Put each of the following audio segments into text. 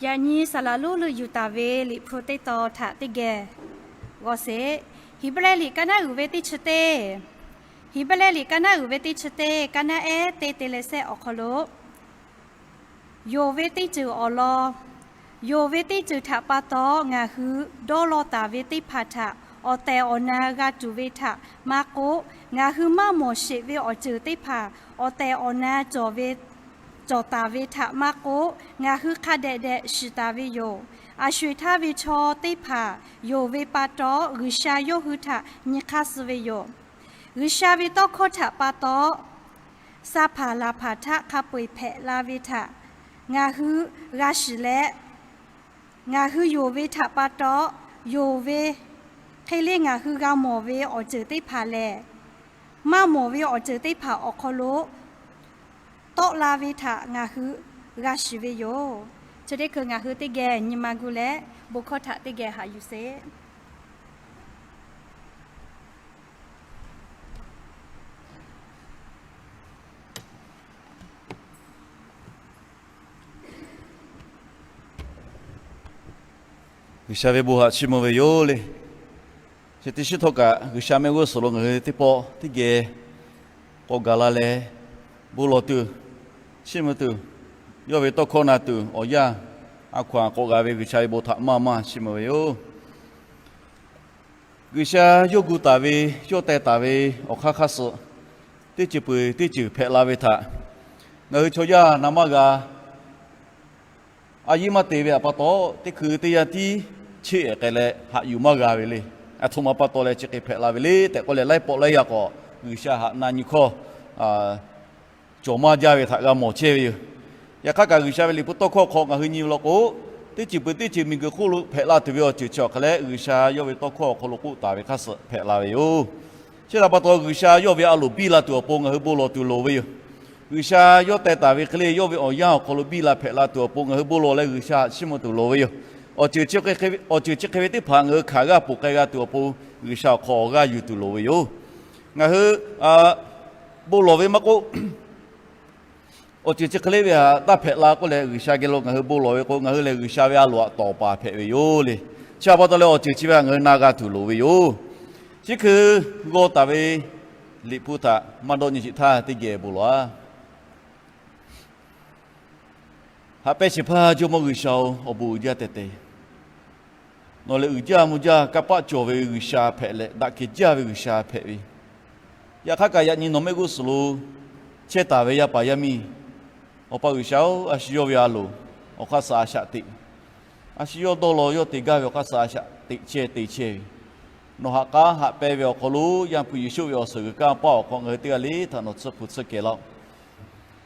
Yaꞈ nyi saˍ laˍ lonˉ leuˆ yuˬ taˍ ve Liꞈ hpu teˇ tawn htaꞈ teˇ geh g'aw sheˍ. Heˍbrehˇ liꞈ kaˇ naˉ uiˍ ve teˇ chi teˇ, Heˍbrehˇ liꞈ kaˇ naˉ uiˍ ve teˇ chi teˇ, kaˇ naˉ ehˉ teˇ te leh sehˆ awˬ hk'aw lo, yonˍ ve teˇ ceuˬ awˬ lawn, yonˍ ve teˇ ceuˬ htaꞈ pa taw ngaˬ hui dawˇ law taˍ ve teˇ hpaˍ htaꞈ awˬ tehˬ awˬ na g'a tuˬ ve htaꞈ maˇ k'oˆ, ngaˬ hui maˇ mawˬ sheˍ ve awˬ ceuˬ teˇ hpaˍ awˬ tehˬ awˬ na cawˬ ve cawˬ taˍ ve htaꞈ maˇ k'oˆ, ngaˬ hui hk'a dehꞈ dehꞈ shiˍ taˍ ve yoˬ. A sho eˬ htaˇ ve chaw teˇ hpaˍ yonˍ ve pa taw, G'uiˬsha yawˇ hui htaꞈ nyi hk'aˇ suh ve yoˬ. G'uiˬsha ve tawˇ hkawˇ htaꞈ pa taw, sa hpaˍ laˬ hpaˍ htaꞈ hk'a peu eˬ hpehꞈ la ve htaꞈ ngaˬ hui g'a shiˍ leh, ngaˬ hui yonˍ ve htaꞈ pa taw, yonˍ ve hk'e le ngaˬ hui g'a mawˬ ve awˬ ceuˬ teˇ hpaˍ lehˬ, maˇ mawˬ ve awˬ ceuˬ teˇ hpaˍ awˬ hk'aw lo tawˆ la ve htaꞈ ngaˬ hui g'a shiˍ ve yoˬ. Chi teˇ hkui ngaˬ hui teˇ geh nyi ma gu leh, bon hkawˇ htaꞈ teˇ geh haꞈ yuˬ sheˍ. G'uiˬsha ve bon haꞈ chiˇ mvuh ve yoˬ le. Chi teˇ shiˉ htawˇ kaꞈ G'uiˬsha mehˆ g'uˇ suhˍ lo ngaˬ hui teˇ pawˆ teˇ geh k'awꞈ gaˬ la leh, bon lawˬ tuˬ, chiˇ mvuh tuˬ, yawˇ ve tawˇ hkawˇ na tuˬ awˬ yanˇ, a hkaw-anˬ k'awꞈ g'a ve G'uiˬsha ve bon htaꞈ maˇ maˇ chiˇ mvuh ve yoˬ. G'uiˬsha yawˇ gu taˍ ve, yawˇ teh taˍ ve awˬ hk'aˇ hk'aˇ suh teˇ ceuˬ peuˬ teˇ ceuˬ hpehꞈ la ve htaꞈ ngaˬ hui chaw yaˇ na maˇ g'a. A yiˉ maˇ te ve pa taw, teˇ hkui teˇ yanˇ tiˉ cheˆ ehˍ k'ai leh haꞈ yuˬ maˇ g'a ve le. Aˬ htoꞈ ma pa taw leh chi hk'e hpehꞈ la ve le tehꞈ k'oˆ leh, laiˉ pawˆ laiˉ yaˇ k'awꞈ G'uiˬsha haꞈ na nyi hkawˇ cawˬ maˇ jaˇ ve htaꞈ g'a mawˬ chehˇ ve yoˬ. Yaꞈ hk'aˇ kaꞈ G'uiˬsha ve Liꞈ hpu tawˇ hkawˇ hk'aw ngaˬ hui nyi ve law k'o, teˇ ceuˬ peuˬ teˇ ceuˬ miˬguiˬ hk'oˆ lo hpehꞈ la tuˬ ve awˬ ceuˬ chi awˬ hk'a leh, G'uiˬsha yawˇ ve tawˇ hkawˇ awˬ hk'aw lo k'oˆ taˍ ve hk'aˇ suh hpehꞈ la ve yoˬ. Chi htaꞈ pa taw G'uiˬsha yawˇ ve a loˍ biˇ la tuˬ awˬ pon ngaˬ hui bon lawˬ tuˬ loˍ ve yoˬ. G'uiˬsha yawˇ teh taˍ ve hk'e le yawˇ ve awˬ yanˇ awˬ hk'aw lo biˇ la hpehꞈ la tuˬ awˬ pon ngaˬ hui bon lawˬ leh G'uiˬsha haꞈ chiˇ mvuh tuˬ loˍ ve yoˬ. Awˬ ceuˬ chi hk'e ve teˇ hpaˍ ngaˬ hui hkanˍ g'aˇ ponˬ k'ai g'a tuˬ awˬ pon G'uiˬsha awˬ hk'aw awˬ g'aˇ yuˬ tuˬ loˍ ve yoˬ. Ngaˬ hui bon lawˬ ve maˇ k'oˆ, awˬ ceuˬ chi hk'e le ve htaꞈ taˇ hpehꞈ la k'oˆ leh, G'uiˬsha geh lo ngaˬ hui bon lawˬ ve k'o, ngaˬ hui lehˬ G'uiˬsha ve a loˍ htaꞈ tawˍ paˍ hpehꞈ ve yoˬ le. Chi htaꞈ pa taw leh awˬ ceuˬ chi ve htaꞈ ngaˬ hui na g'a tuˬ loˍ ve yoˬ. Chi hkui g'aw taˍ ve Liꞈ hpu htaꞈ maˇ dawˇ nyi sheˍ htaˇ teˇ geh bon lawˬ-a. Haꞈ pehnˇ shehˍ hpaˇ Jawˇmawˇ G'uiˬsha-oˬ, awˬ bon uiˍ jaˇ tehꞈ te. Nawˬ lehˬ uiˍ jaˇ mvuh jaˇ, kanˇ paˆ cawˬ ve G'uiˬsha hpehꞈ leh, daꞈ kehˬ jaˇ ve G'uiˬsha hpehꞈ ve. Yaꞈ hk'aˇ kaꞈ yaꞈ nyi nawˬ mehˆ g'uˇ suhˍ lo chehˇ taˍ ve yaˇ paˍ yaˇ miˇ, Awˬ pa G'uiˬsha-oˬ, a shu yawˇ ve a loˍ awˬ hk'aˇ suh a shaꞈ teꞈ, a shu yawˇ dawˇ law yawˇ te gaˇ ve awˬ hk'aˇ suh a shaꞈ teꞈ chehˇ te chehˇ ve, nawˬ haꞈ k'aˉ haꞈ pehnˇ ve awˬ hk'aw lo Yaˇ hpu Yeˍsuˆ ve awˬ suhˍ g'uiˬ kanˇ paˆ awˬ hk'aw ngaˬ hui teˇ g'aˇ le htaꞈ nawˬ tsuhˇ hpu tsuhˇ kehˬ laˇ-oˆ.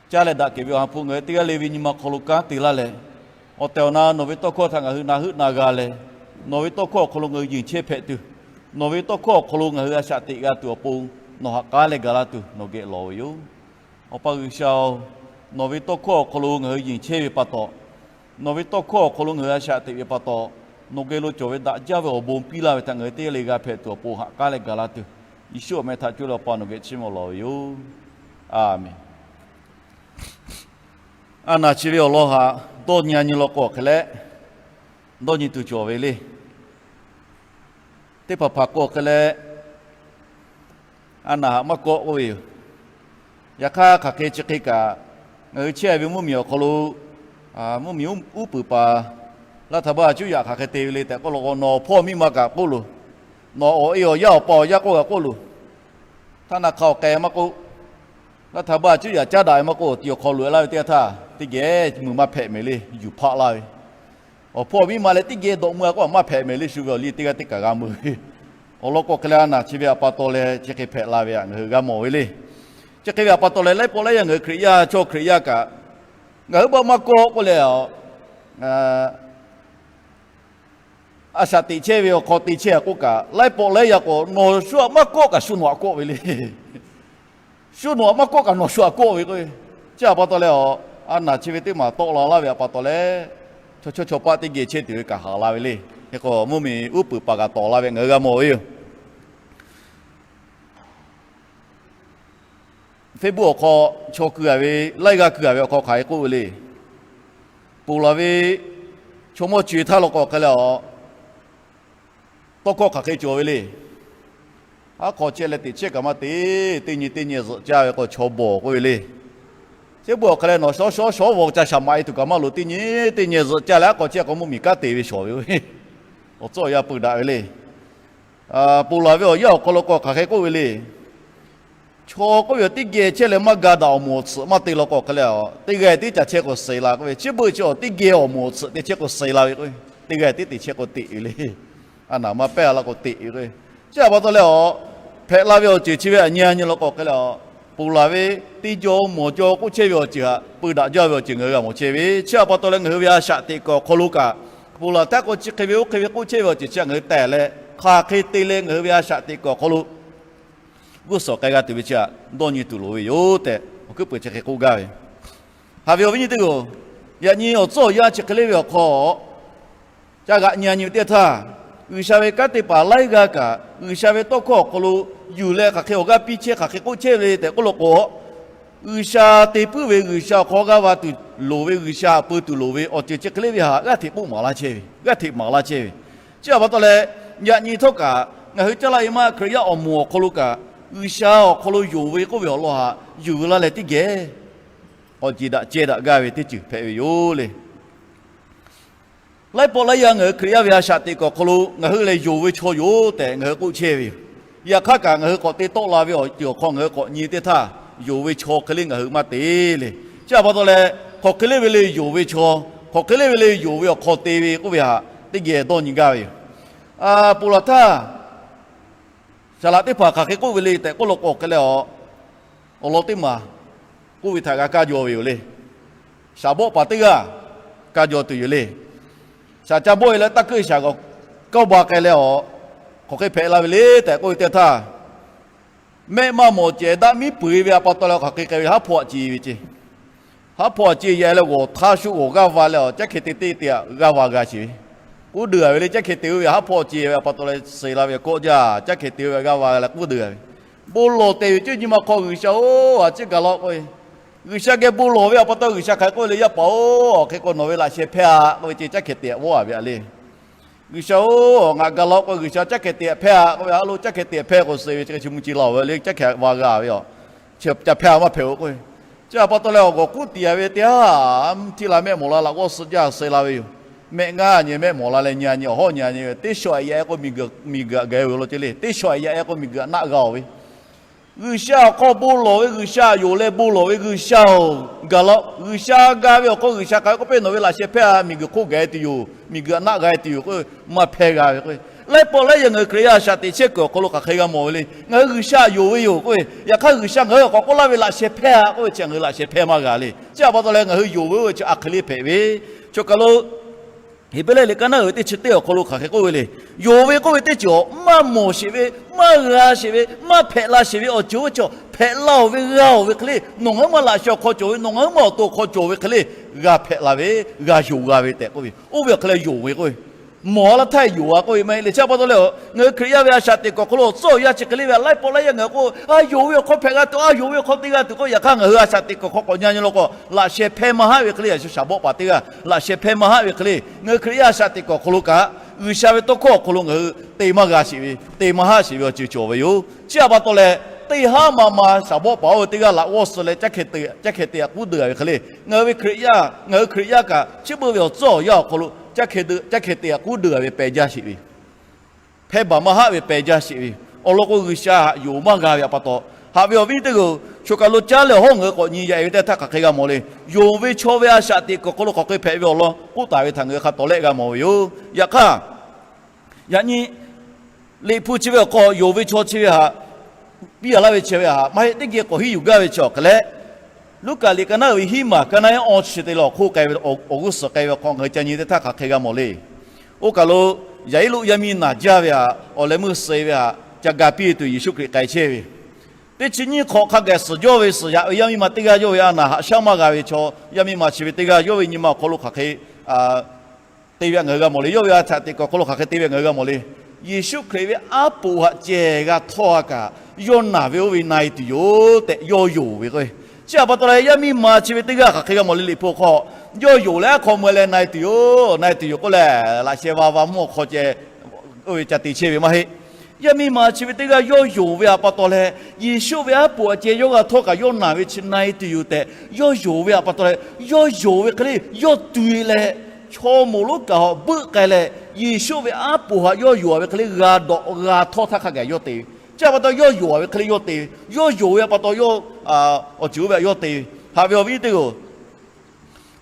Caˇ leh daꞈ kehˬ ve Awˬ ha hpu ngaˬ hui teˇ g'aˇ le ve nyi ma hk'aw lo kanˉ te laˇ leh, awˬ tehˬ awˬ na nawˬ ve tawˇ hkawˇ htaꞈ ngaˬ hui na heuˆ na g'a leh, nawˬ ve tawˇ hkawˇ awˬ hk'aw lo ngaˬ hui yeˬ chehˇ hpehꞈ tuˬ, nawˬ ve tawˇ hkawˇ awˬ hk'aw lo ngaˬ hui a shaꞈ teꞈ g'a tuˬ awˬ pon, nawˬ haꞈ k'aˉ leh gaˬ laˇ tuˬ nawˬ geh lawˬ ve yoˬ. Awˬ pa G'uiˬsha-oˬ, nawˬ ve tawˇ hkawˇ awˬ hk'aw lo ngaˬ hui yeˬ chehˇ ve pa taw, nawˬ ve tawˇ hkawˇ awˬ hk'aw lo ngaˬ hui a shaꞈ teꞈ ve pa taw, nawˬ geh lo cawˬ ve daꞈ jaˇ ve awˬ bon piˇ laˇ ve htaꞈ ngaˬ hui teˇ g'aˇ le g'a hpehꞈ tuˬ awˬ pon haꞈ k'aˉ leh gaˬ laˇ tuˬ, Yeˍsuˆ awˬ meh htaꞈ coˇ leh Awˬ pa nawˬ geh chiˇ mvuh lawˬ ve yoˬ. Aˬmenˍ. A naˬ chi ve awˬ lawn haꞈ dawˇ nyi a nyi law k'o hk'e leh, dawˇ nyi tuˬ cawˬ ve le. Teˇ hpaˍ hpaˍ k'o hk'e leh, a naˬ haꞈ maˇ kawˆ k'oˆ ve yoˬ. Yaꞈ hk'aˇ hk'aˬ hk'e chi hk'e kaꞈ, ngaˬ hui chehˇ ve mvuhˇmiˬ awˬ hk'aw lo, mvuhˇmiˬ uˉ puiˍ paˍ laˇ htaꞈ baˆ cuˉ yaꞈ hk'aˬ hk'e te ve le tehꞈ k'oˆ law k'o, nawˬ awˬ hpawˇ miˇ ma kaꞈ k'oˆ loˬ, nawˬ awˬ e awˬ yaˇ awˬ pa awˬ yaˇ k'oˆ kaꞈ k'oˆ loˬ, htaˇ na hk'a awˬ k'ai maˇ k'oˆ, laˇ htaꞈ baˆ cuˉ yaꞈ caˉ daꞈ ve maˇ k'oˆ, tiꞈ awˬ hk'aw loꞈ e laˇ ve teˇ g'aˇ htaˇ teˇ geh mvuhˇ maˇ hpehꞈ mehˍ le, yuˬ hpaˆ laˇ ve. Awˬ hpawˇ miˇ ma leh teˇ geh dawꞈ meuˇ a k'oˆ a maˇ hpehꞈ mehˍ le, shu ve awˬ liˇ teˇ g'aˇ teˇ kaꞈ g'a meuˇ ve. Awˬ lawn k'o hk'e leh a naˬ chi ve htaꞈ pa taw leh chi hk'e hpehꞈ la ve htaꞈ ngaˬ hui g'a mawˬ ve le. Chi hk'e ve htaꞈ pa taw leh laiˉ pawˆ laiˉ yaˇ ngaˬ hui Hkriꞈ yaˇ chaw Hkriꞈ yaˇ kaꞈ, ngaˬ hui baˆ maˇ kawˆ k'oˆ leh, a shaꞈ teꞈ chehˇ ve awˬ hk'aw te chehˇ a k'oˆ kaꞈ, laiˉ pawˆ laiˉ yaˇ k'o nawˬ shu htaꞈ maˇ kawˆ kaꞈ shu nawˬ htaꞈ kawˆ ve le. Shu nawˬ htaꞈ maˇ kawˆ kaꞈ nawˬ shu htaꞈ kawˆ ve k'o, chi htaꞈ pa taw leh a naˬ chi ve teˇ maˬ tawˆ la laˇ ve htaꞈ pa taw leh, chaw chawˇ chaw paˆ teˇ geh chehˇ tuˬ ve kaꞈ haˍ la ve le. Hk'e k'o mvuhˇmiˬ uˉ peunˍ paˍ kaꞈ tawˍ la ve ngaˬ hui g'a mawˬ ve yoˬ. Facebook awˬ hk'aw chaw keu a ve, laiˉ g'aˇ keu a ve awˬ hk'aw hk'aˬ hk'e k'oˆ ve le. Ponˬ laˬ ve chaw mawˇ co-e htaˇ law k'o hk'e leh a, tawˇ hkawˇ hk'aˬ hk'e cawˬ ve le. Haˉ hk'aw chehˇ leh teꞈ chehˇ kaꞈ maˇ te, teˇ nyi teˇ nyi zuhꞈ caˇ ve k'o chaw bawˬ k'oˆ ve le. Chi beuꞈ awˬ hk'e leh nawˬ shawˉ shawˉ shawˉ vaw ca shaˍ maꞈ e tuˬ kaꞈ maˇ loˍ, teˇ nyi teˇ nyi zuhꞈ caˇ leh haˉ hk'aw chehˇ k'o mvuhˇmiˬ kanˉ te ve shawˍ ve, awˬ tcuhˉ awˬ yanˇ peu daꞈ ve le. Ponˬ laˬ ve awˬ yanˇ awˬ hk'aw lo k'o hk'aˬ hk'e k'oˆ ve le. Chaw k'oˆ ve awˬ teˇ geh chehˇ leh maˇ ga daꞈ awˬ moˍ awˬ tsuhꞈ maˇ te law k'o hk'e leh a, teˇ g'aˇ tiˉ ca chehˇ k'o suh la k'oˆ ve, chi beuꞈ chi awˬ teˇ geh awˬ moˍ awˬ tsuhꞈ te chehˇ k'o suh la ve k'o, teˇ g'aˇ tiˉ te chehˇ k'o teꞈ ve le. A naˍ maˇ pehˇ la k'o teꞈ ve k'o, chi a pa taw leh a, hpehꞈ la ve awˬ ceuˬ chi ve aꞈ nyi a nyi law k'o hk'e leh a, ponˬ laˬ ve teˇ jaw mawˬ jaw k'oˆ chehˇ ve awˬ ceuˬ htaꞈ peu daꞈ jaˇ ve awˬ ceuˬ ngaˬ hui g'a mawˬ chehˇ ve, chi a pa taw leh ngaˬ hui ve a shaꞈ teꞈ kuiˬ awˬ hk'aw lo kaꞈ, ponˬ laˬ htaˇ k'o chi hk'e ve oˇ hk'e ve k'oˆ chehˇ ve awˬ ceuˬ chi htaꞈ ngaˬ hui tehˬ leh hk'aˬ hk'e te leh ngaˬ hui ve a shaꞈ teꞈ kuiˬ awˬ hk'aw lo g'uˇ suhˍ k'ai g'a tuˬ ve chi htaꞈ dawˇ nyi tuˬ loˍ ve yoˬ tehꞈ awˬ hkuiˉ peuˬ chi hk'e k'oˆ gaˇ ve. Haꞈ ve awˬ viˉ nyi teˇ g'aˇ-oˬ, yaꞈ nyi awˬ tcuhˉ awˬ yanˇ chi hk'e le ve awˬ hk'aw, ca g'aꞈ nyi a nyi teˇ htaˇ, G'uiˬsha ve kanˉ te paˍ laiˉ g'aˇ kaꞈ G'uiˬsha ve tawˇ hkawˇ awˬ hk'aw lo yuˬ leh hk'aˬ hk'e awˬ g'aˇ piˇ chehˇ hk'aˬ hk'e k'oˆ chehˇ ve le tehꞈ k'oˆ law k'o, G'uiˬsha te puiˉ ve G'uiˬsha awˬ hk'aw g'aˇ va tuˬ loˍ ve, G'uiˬsha a peu tuˬ loˍ ve awˬ ceuˬ chi hk'e le ve htaꞈ g'aˇ hteꞈ k'oˆ maˍ laˇ chehˇ ve, g'aˇ hteꞈ maˍ laˇ chehˇ ve. Chi a pa taw leh, yaꞈ nyi htawˇ kaꞈ ngaˬ hui caˇ laˇ e maˇ Hkriꞈ yaˇ awˬ moˍ awˬ hk'aw lo kaꞈ, G'uiˬsha awˬ hk'aw lo yonˍ ve k'oˆ ve awˬ lawn htaꞈ yuˬ laˇ leh teˇ geh k'awꞈ jeˬ daꞈ ceh daꞈ gaˇ ve teˇ ceuˬ hpehꞈ ve yoˬ le. Laiˉ pawˆ laiˉ yaˇ ngaˬ hui Hkriꞈ yaˇ ve a shaꞈ teꞈ kuiˬ awˬ hk'aw lo ngaˬ hui lehˬ yonˍ ve chaw yoˬ tehꞈ ngaˬ hui k'oˆ chehˇ ve yoˬ. Yaꞈ hk'aˇ kaꞈ ngaˬ hui k'awꞈ te tawˆ la ve awˬ ceuˬ awˬ hk'aw ngaˬ hui k'awꞈ nyi teˇ htaˇ, yonˍ ve chaw hk'e le ngaˬ hui maˇ te le. Chi a pa taw leh, hk'aˬ hk'e le ve le yonˍ ve chaw, hk'aˬ hk'e le ve le yonˍ ve awˬ hk'aw te ve k'oˆ ve htaꞈ teˇ geh dawˇ nyi gaˇ ve yoˬ. Ponˬ laˬ htaˇ, saˍ laꞈ teˇ hpaˍ hk'aˬ hk'e k'oˆ ve le tehꞈ k'oˆ law k'o hk'e leh a, awˬ lawn teˇ maˬ k'oˆ ve htaꞈ g'a kaˇ jaw ve yoˬ le. Shaˍ bawˆ paˍ teˇ g'aˇ kaˇ jaw tuˬ yoˬ le. Shaˍ ca bawˆ e leh taˇ keuˆ shaˍ g'awˬ kawˇ ba k'ai leh a, hk'aˬ hk'e hpehꞈ la ve le tehꞈ k'oˆ ve teˇ htaˇ, mehˆ maˇ mawˬ cehˬ daꞈ miˉ peu eˬ ve a pa taw leh hk'aˬ hk'e k'ai ve haˉ hpawˇ a ce ve ce. Haˉ hpawˇ a ce ya leh g'awˬ htaˇ shu g'awˬ g'aˇ va leh a, caˉ hkeh te teˇ te aꞈ g'aˇ va g'a sheˍ ve. K'oˆ deuˬ a ve le, caˉ hkeh te oˇ ve haˉ hpawˇ a ce ve a pa taw leh suh la ve kawˆ jaˇ, caˉ hkeh te oˇ ve g'aˇ va leh k'oˆ deuˬ a ve. Bon lawˬ tehˬ ve ceˇ nyi ma hk'aw G'uiˬsha-oˬ, a ciˉ gaˬ law k'oˆ ve, G'uiˬsha geh bon lawˬ ve a pa taw G'uiˬsha hk'aˬ hk'e k'oˆ ve le, Yaˇ paˍ-oˬ, hk'e k'o nawˬ ve laꞈ sheh hpehˇ a k'oˆ ve ce, caˉ hkeh te aꞈ vawˇ a ve a le. G'uiˬsha-oˬ, ngaˬ gaˬ law k'o G'uiˬsha caˉ hkeh te aꞈ hpehˇ a k'oˆ ve, a lo caˉ hkeh te aꞈ hpehˇ k'o suh ve chi hk'e chi mvuh ci la-oˬ ve le, caˉ hkeh va g'a ve a. Chi ca hpehˇ a maˇ hpehꞈ-oˬ k'oˆ ve. Chi a pa taw leh awˬ g'awˬ k'uˉ tiꞈ a ve teˇ haˉ, mvuhˇ htiˇ la mehˆ mawˬ la laꞈ g'awˇ suh jaˇ suh la ve yoˬ. Mehˆ ngaˇ nyi mehˆ mawˬ la leh nyi a nyi awˬ hawˉ nyi a nyi ve teˇ shawˍ aꞈ yaꞈ e k'o miˬguiˬ gaꞈ gaˬ ve yoˬ law ce le. Teˇ shawˍ aꞈ yaꞈ e k'o miˬguiˬ aꞈ naˆ g'a-oˬ ve G'uiˬsha awˬ hk'aw bon lawˬ ve, G'uiˬsha yonˍ leh bon lawˬ ve G'uiˬsha-oˬ, gaˬ law. G'uiˬsha g'a ve awˬ hk'aw G'uiˬsha hk'aˬ hk'e k'oˆ piˇ, nawˬ ve laꞈ sheh hpehˇ a, miˬguiˬ hk'oˆ gaˬ e tuˬ yoˬ, miˬguiˬ aꞈ naˆ g'a e tuˬ yoˬ k'oˆ ve, maˇ hpehˇ g'a ve k'o. Laiˉ pawˆ laiˉ yaˇ ngaˬ hui Hkriꞈ yaˇ a shaꞈ teꞈ chehˇ kuiˬ awˬ hk'aw lo hk'aˬ hk'e g'a mawˬ ve le. Ngaˬ hui G'uiˬsha yonˍ ve yoˬ k'oˆ ve, yaꞈ hk'aˇ G'uiˬsha ngaˬ hui awˬ hk'aw k'oˆ laˇ ve laꞈ sheh hpehˇ a k'oˆ ve chi ngaˬ hui laꞈ sheh hpehˇ maˇ g'a le. Chi a pa taw leh ngaˬ hui yonˍ ve oˇ ve chi a hk'e le hpehꞈ ve, chaw kaˬ lo Heˍbrehˇ liꞈ ka naˉ uiˍ ve teˇ chi teˇ awˬ hk'aw lo hk'aˬ hk'e k'oˆ ve le. Yonˍ ve k'oˆ ve teˇ ceuˬ awˬ maˇ mawˬ sheˍ ve, maˇ g'a sheˍ ve, maˇ hpehꞈ la sheˍ ve awˬ ceuˬ oˇ ve chi hpehꞈ la-oˬ ve, g'a-oˬ ve hk'e le. Nawˬ ngaˬ hui maˇ laꞈ sheh awˬ hk'aw cawˬ ve, nawˬ ngaˬ hui maˇ awˬ to awˬ hk'aw cawˬ ve hk'e le, g'a hpehꞈ la ve, g'a yonˍ g'a ve tehꞈ k'oˆ ve. Oˇ ve awˬ hk'e leh yonˍ ve k'oˆ ve, mawˬ a laˇ htaˇ yonˍ a k'oˆ ve maˇ heˆ le. Chi a pa taw leh, ngaˬ hui Hkriꞈ yaˇ ve a shaꞈ teꞈ kuiˬ awˬ hk'aw lo awˬ tcuhˉ awˬ yanˇ chi hk'e le ve, laiˉ pawˆ laiˉ yaˇ ngaˬ hui k'o, a yonˍ ve awˬ hk'aw hpehꞈ g'a tuˬ, a yonˍ ve awˬ hk'aw te g'a tuˬ k'oˆ, yaꞈ hk'aˇ ngaˬ hui a shaꞈ teꞈ kuiˬ awˬ hk'aw k'awꞈ nyi a nyi law k'o, laꞈ sheh hpehˇ maˇ haˆ ve hk'e le. Yaꞈ shu shaˍ bawˆ paˍ teˇ g'aˇ laꞈ sheh hpehˇ maˇ haˆ ve hk'e le, ngaˬ hui Hkriꞈ yaˇ a shaꞈ teꞈ kuiˬ awˬ hk'aw lo kaꞈ G'uiˬsha ve tawˇ hkawˇ awˬ hk'aw lo ngaˬ hui te maˇ g'a sheˍ ve, te maˇ haˆ sheˍ ve awˬ ceuˬ cawˬ ve yoˬ. Chi a pa taw leh, teˇ haˉ ma ma shaˍ bawˆ paˍ oˇ ve teˇ g'aˇ laꞈ g'awˇ suh leh caˉ hkeh te aꞈ k'uˉ deuˬ a ve hk'e le, ngaˬ hui ve Hkriꞈ yaˇ, ngaˬ hui Hkriꞈ yaˇ kaꞈ chi beuꞈ ve awˬ tcuhˉ awˬ yanˇ awˬ hk'aw lo caˉ hkeh te aꞈ k'uˉ deuˬ a ve pehˬ jaˇ sheˍ ve hpehˇ baˬ maˇ haˆ ve pehˬ jaˇ sheˍ ve. Awˬ lawn k'o, G'uiˬsha htaꞈ yonˍ maˇ g'a ve a pa taw, haꞈ ve awˬ viˉ teˇ g'aˇ-oˬ, choˬ kaˬ lo caˉ leh awˬ hawˉ ngaˬ hui k'awꞈ nyi yaꞈ e ve teˇ htaˇ hk'aˬ hk'e g'a mawˬ le. Yonˍ ve chaw ve a shaꞈ teꞈ kuiˬ awˬ hk'aw lo hk'aˬ hk'e hpehꞈ ve awˬ lawn k'oˆ taˍ ve htaꞈ ngaˬ hui hk'a tawˍ lehˆ g'a mawˬ ve yoˬ. Yaꞈ hk'aˇ, yaꞈ nyi Liꞈ hpu chi ve awˬ hk'aw yonˍ ve chaw chi ve htaꞈ piˇ a laˇ ve chi ve htaꞈ maˇ heˆ, teˇ geh k'awꞈ hiˉ yuˬ gaˇ ve chi awˬ hk'e leh, Luˉkaꞈ liꞈ ka naˉ uiˍ ve hiˉ maˬ ka naˉ ehˉ awˇ chi te leh awˬ hk'oˆ k'ai ve awˬ g'uˇ suhˍ k'ai ve awˬ hk'aw ngaˬ hui ca nyi teˇ htaˇ hk'aˬ hk'e g'a mawˬ le. Oˇ kaˬ lo Yaˍiˉluˆ yaˇ miˇ naˬ jaˇ ve htaꞈ awˬ leh meuˇ suh e ve htaꞈ ca ga piˇ tuˬ Yeˍsuˆ Hkriꞈ k'ai chehˇ ve, teˇ chi nyiˇ hk'awꞈ hk'a gaˬ suhˍ jawˇ ve suhˍ yaꞈ ve yaˇ miˇ ma teˇ g'aˇ yawˇ ve a naˬ haꞈ shaˉ maˇ g'a ve chaw yaˇ miˇ ma chi ve teˇ g'aˇ yawˇ ve nyi ma awˬ hk'aw lo hk'aˬ hk'e te ve htaꞈ ngaˬ hui g'a mawˬ le. Yawˇ ve a shaꞈ teꞈ kuiˬ awˬ hk'aw lo hk'aˬ hk'e te ve htaꞈ ngaˬ hui g'a mawˬ le. Yeˍsuˆ Hkriꞈ ve aˉ poꞈ htaꞈ cehˬ g'a htawˇ a kaꞈ, yawˇ naˬ ve oˇ ve na e tuˬ yoˬ tehꞈ yawˇ yonˍ ve k'o, chi a pa taw leh yaˇ miˇ ma chi ve teˇ g'aˇ hk'aˬ hk'e g'a mawˬ le. Liꞈ hpu awˬ hk'aw Yawˇ yonˍ leh aˉ hk'aw mui leh na-e tuˬ yoˬ, na-e tuˬ yoˬ k'oˆ leh, laꞈ sheh va va mvuhˇ awˬ hk'aw ceh oˇ ve ca te chehˇ ve maˇ heˆ. Yaˇ miˇ ma chi ve teˇ g'aˇ yawˇ yonˍ ve awˬ pa taw leh, Yeˍsuˆ ve aˉ poꞈ aꞈ ceh yawˇ g'a htawˇ kaꞈ yawˇ naˬ ve chi na-e tuˬ yoˬ tehꞈ, yawˇ yonˍ ve awˬ pa taw leh, yawˇ yonˍ ve hk'e le yawˇ tu-e leh, chaw moˍ lonˉ kaꞈ hawꞈ beuˆ k'ai leh, Yeˍsuˆ ve aˉ poꞈ htaꞈ yawˇ yonˍ ve hk'e le g'a dawꞈ g'a htawˇ htaˇ hk'a gaˬ yawˇ te ve. Chi awˬ pa taw yawˇ yonˍ ve hk'e le yawˇ te ve, yawˇ yonˍ ve awˬ pa taw yawˇ awˬ ceuˬ oˇ ve htaꞈ yawˇ te ve. Haꞈ ve awˬ viˉ teˇ g'aˇ-oˬ,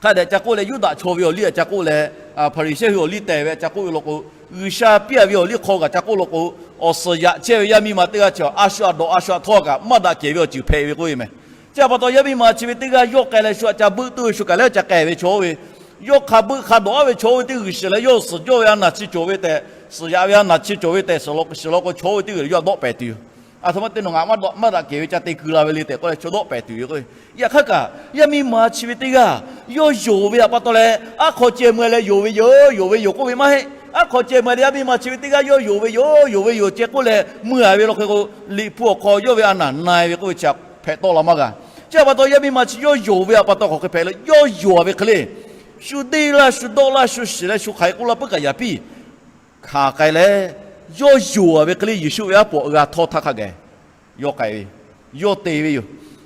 hk'a dehꞈ ca k'oˆ leh, Yuˇdaꞈ chaw ve awˬ liˇ htaꞈ ca k'oˆ leh, Hpaˍriˍsehˇ hui awˬ liˇ tehˬ ve htaꞈ ca k'oˆ ve law k'o, G'uiˬsha piˇ-a ve awˬ liˇ hk'aw kaꞈ ca k'oˆ law k'o, awˬ suhˍ yaꞈ chehˇ ve yaˇ miˇ ma teˇ g'aˇ chi a shu htaꞈ dawꞈ a shu htaꞈ htawˇ kaꞈ maˇ daꞈ kehˬ ve awˬ ceuˬ hpehꞈ ve k'oˆ ve meh. Chi awˬ pa taw yaˇ miˇ ma chi ve teˇ g'aˇ yawˇ k'ai leh shu htaꞈ ca beuˆ tuˬ ve shu kaꞈ leh ca k'ai ve chaw oˇ ve, yawˇ hk'a beuˆ hk'a dawꞈ-aˉ ve chaw oˇ ve teˇ g'uiˬ shiˍ leh yawˇ suhˍ jawˇ ve a naˬ chi cawˬ ve tehꞈ, suhˍ yaꞈ ve a naˬ chi cawˬ ve tehꞈ, suhˍ law k'o chaw oˇ ve teˇ g'uiˬ leh yawˇ htaꞈ dawˆ pehˍ tuˬ yoˬ. A htoꞈ ma te nawˬ ngaˬ maˇ daꞈ kehˬ ve ca te keu la ve le tehꞈ k'oˆ leh chaw dawˆ pehˍ tuˬ yoˬ k'o. Yaꞈ hk'aˇ kaꞈ yaˇ miˇ ma chi ve teˇ g'aˇ yawˇ yonˍ ve awˬ pa taw leh, aˉ hk'aw ceh mui leh yonˍ ve yoˬ, yonˍ ve yoˬ k'oˆ ve maˇ heˆ. Aˉ hk'aw ceh mui leh yaˇ miˇ ma chi ve teˇ g'aˇ yawˇ yonˍ ve yoˬ, yonˍ ve yoˬ ceh k'oˆ leh mui-a ve law hk'e k'o, Liꞈ hpu awˬ hk'aw yawˇ ve a naˬ na-e ve k'oˆ ve chi hpehꞈ tawˆ la maˇ g'a. Chi awˬ pa taw yaˇ miˇ ma chi yawˇ yonˍ ve awˬ pa taw hk'aˬ hk'e hpehꞈ le, yawˇ yonˍ ve hk'e le, shu deˇ laˇ, shu dawˆ laˇ, shu shiˍ leh shu hk'aˬ hk'e k'oˆ laˇ puiˉ kaꞈ yaꞈ piˇ hkanˍ k'ai leh, yawˇ yonˍ ve hk'e le Yeˍsuˆ ve aˉ poꞈ g'a htawˇ htaˇ hk'a gaˬ yawˇ k'ai ve, yawˇ te ve yoˬ.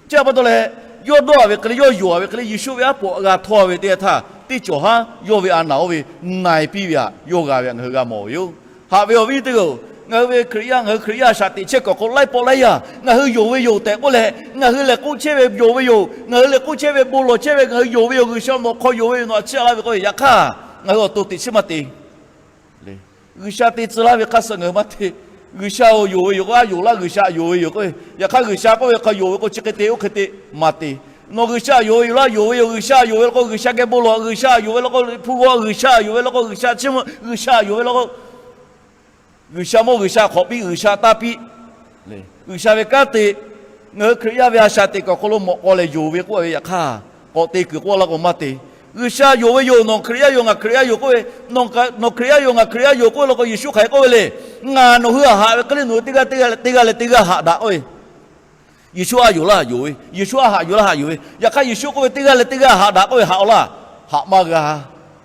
Chi awˬ pa taw leh, yawˇ dawˇ-a ve hk'e le, yawˇ yonˍ ve hk'e le Yeˍsuˆ ve aˉ poꞈ g'a htawˇ ve teˇ yanˇ htaˇ, teˇ cawˬ haˉ yawˇ ve a naˬ oˇ ve na-e piˇ ve htaꞈ yawˇ g'a ve htaꞈ ngaˬ hui g'a mawˬ ve yoˬ. Haꞈ ve awˬ viˉ teˇ g'aˇ-oˬ, ngaˬ hui ve Hkriꞈ yaˇ, ngaˬ hui Hkriꞈ yaˇ shaꞈ teꞈ chehˇ kuiˬ awˬ hk'aw laiˉ pawˆ laiˉ yaˇ ngaˬ hui yonˍ ve yoˬ tehꞈ k'oˆ leh, ngaˬ hui lehˬ k'oˆ chehˇ ve yonˍ ve yoˬ, ngaˬ hui lehˬ k'oˆ chehˇ ve bon lawˬ chehˇ ve, ngaˬ hui yonˍ ve yoˬ, G'uiˬsha nawˬ hk'aw yonˍ ve yoˬ, nawˬ htaꞈ chiˇ aꞈ laˇ ve k'oˆ ve, yaꞈ hk'aˇ ngaˬ hui awˬ to teꞈ chiˉ maˇ te. G'uiˬsha te tcuh laˇ ve hk'aˇ suh ngaˬ hui maˇ te. G'uiˬsha-oˬ, yonˍ ve yoˬ k'o, a yonˍ laˇ, G'uiˬsha yonˍ ve yoˬ k'o, yaꞈ hk'aˇ G'uiˬsha k'oˆ ve hk'a yonˍ ve k'o chi hk'e te oˇ hk'e te maˇ te. Nawˬ G'uiˬsha yonˍ ve yoˬ laˇ, yonˍ ve yoˬ, G'uiˬsha yonˍ ve law k'o, G'uiˬsha geh bon lawˬ, G'uiˬsha yonˍ ve law k'o, Liꞈ hpu g'aw, G'uiˬsha yonˍ ve law k'o, G'uiˬsha chiˇ mvuh, G'uiˬsha yonˍ ve law k'o, G'uiˬsha mawˇ G'uiˬsha hk'awꞈ piˇ, G'uiˬsha taˇ piˇ. G'uiˬsha ve kanˉ te, ngaˬ hui Hkriꞈ yaˇ ve a shaꞈ teꞈ kuiˬ awˬ hk'aw lo mawꞈ k'aw lehˬ yonˍ ve k'oˆ ve yaꞈ hk'aˇ, k'awꞈ te kuiˬ k'oˆ laˇ k'o maˇ te. G'uiˬsha yonˍ ve yoˬ, nawˬ Hkriꞈ yaˇ yoˬ, ngaˬ Hkriꞈ yaˇ yoˬ k'oˆ ve, nawˬ Hkriꞈ yaˇ yoˬ, ngaˬ Hkriꞈ yaˇ yoˬ k'oˆ ve law k'o, Yeˍsuˆ hk'aˬ hk'e k'oˆ ve le. Ngaˬ nawˬ hui htaꞈ haꞈ ve hk'e le nawˬ hui teˇ g'aˇ leh teˇ g'aˇ leh teˇ g'aˇ haꞈ daꞈ k'oˆ ve, Yeˍsuˆ a yonˍ laˇ yonˍ ve, Yeˍsuˆ a haꞈ yonˍ laˇ haꞈ yonˍ ve, yaꞈ hk'aˇ Yeˍsuˆ k'oˆ ve teˇ g'aˇ leh teˇ g'aˇ haꞈ daꞈ k'oˆ ve haꞈ-aw laˇ, haꞈ maˇ g'a.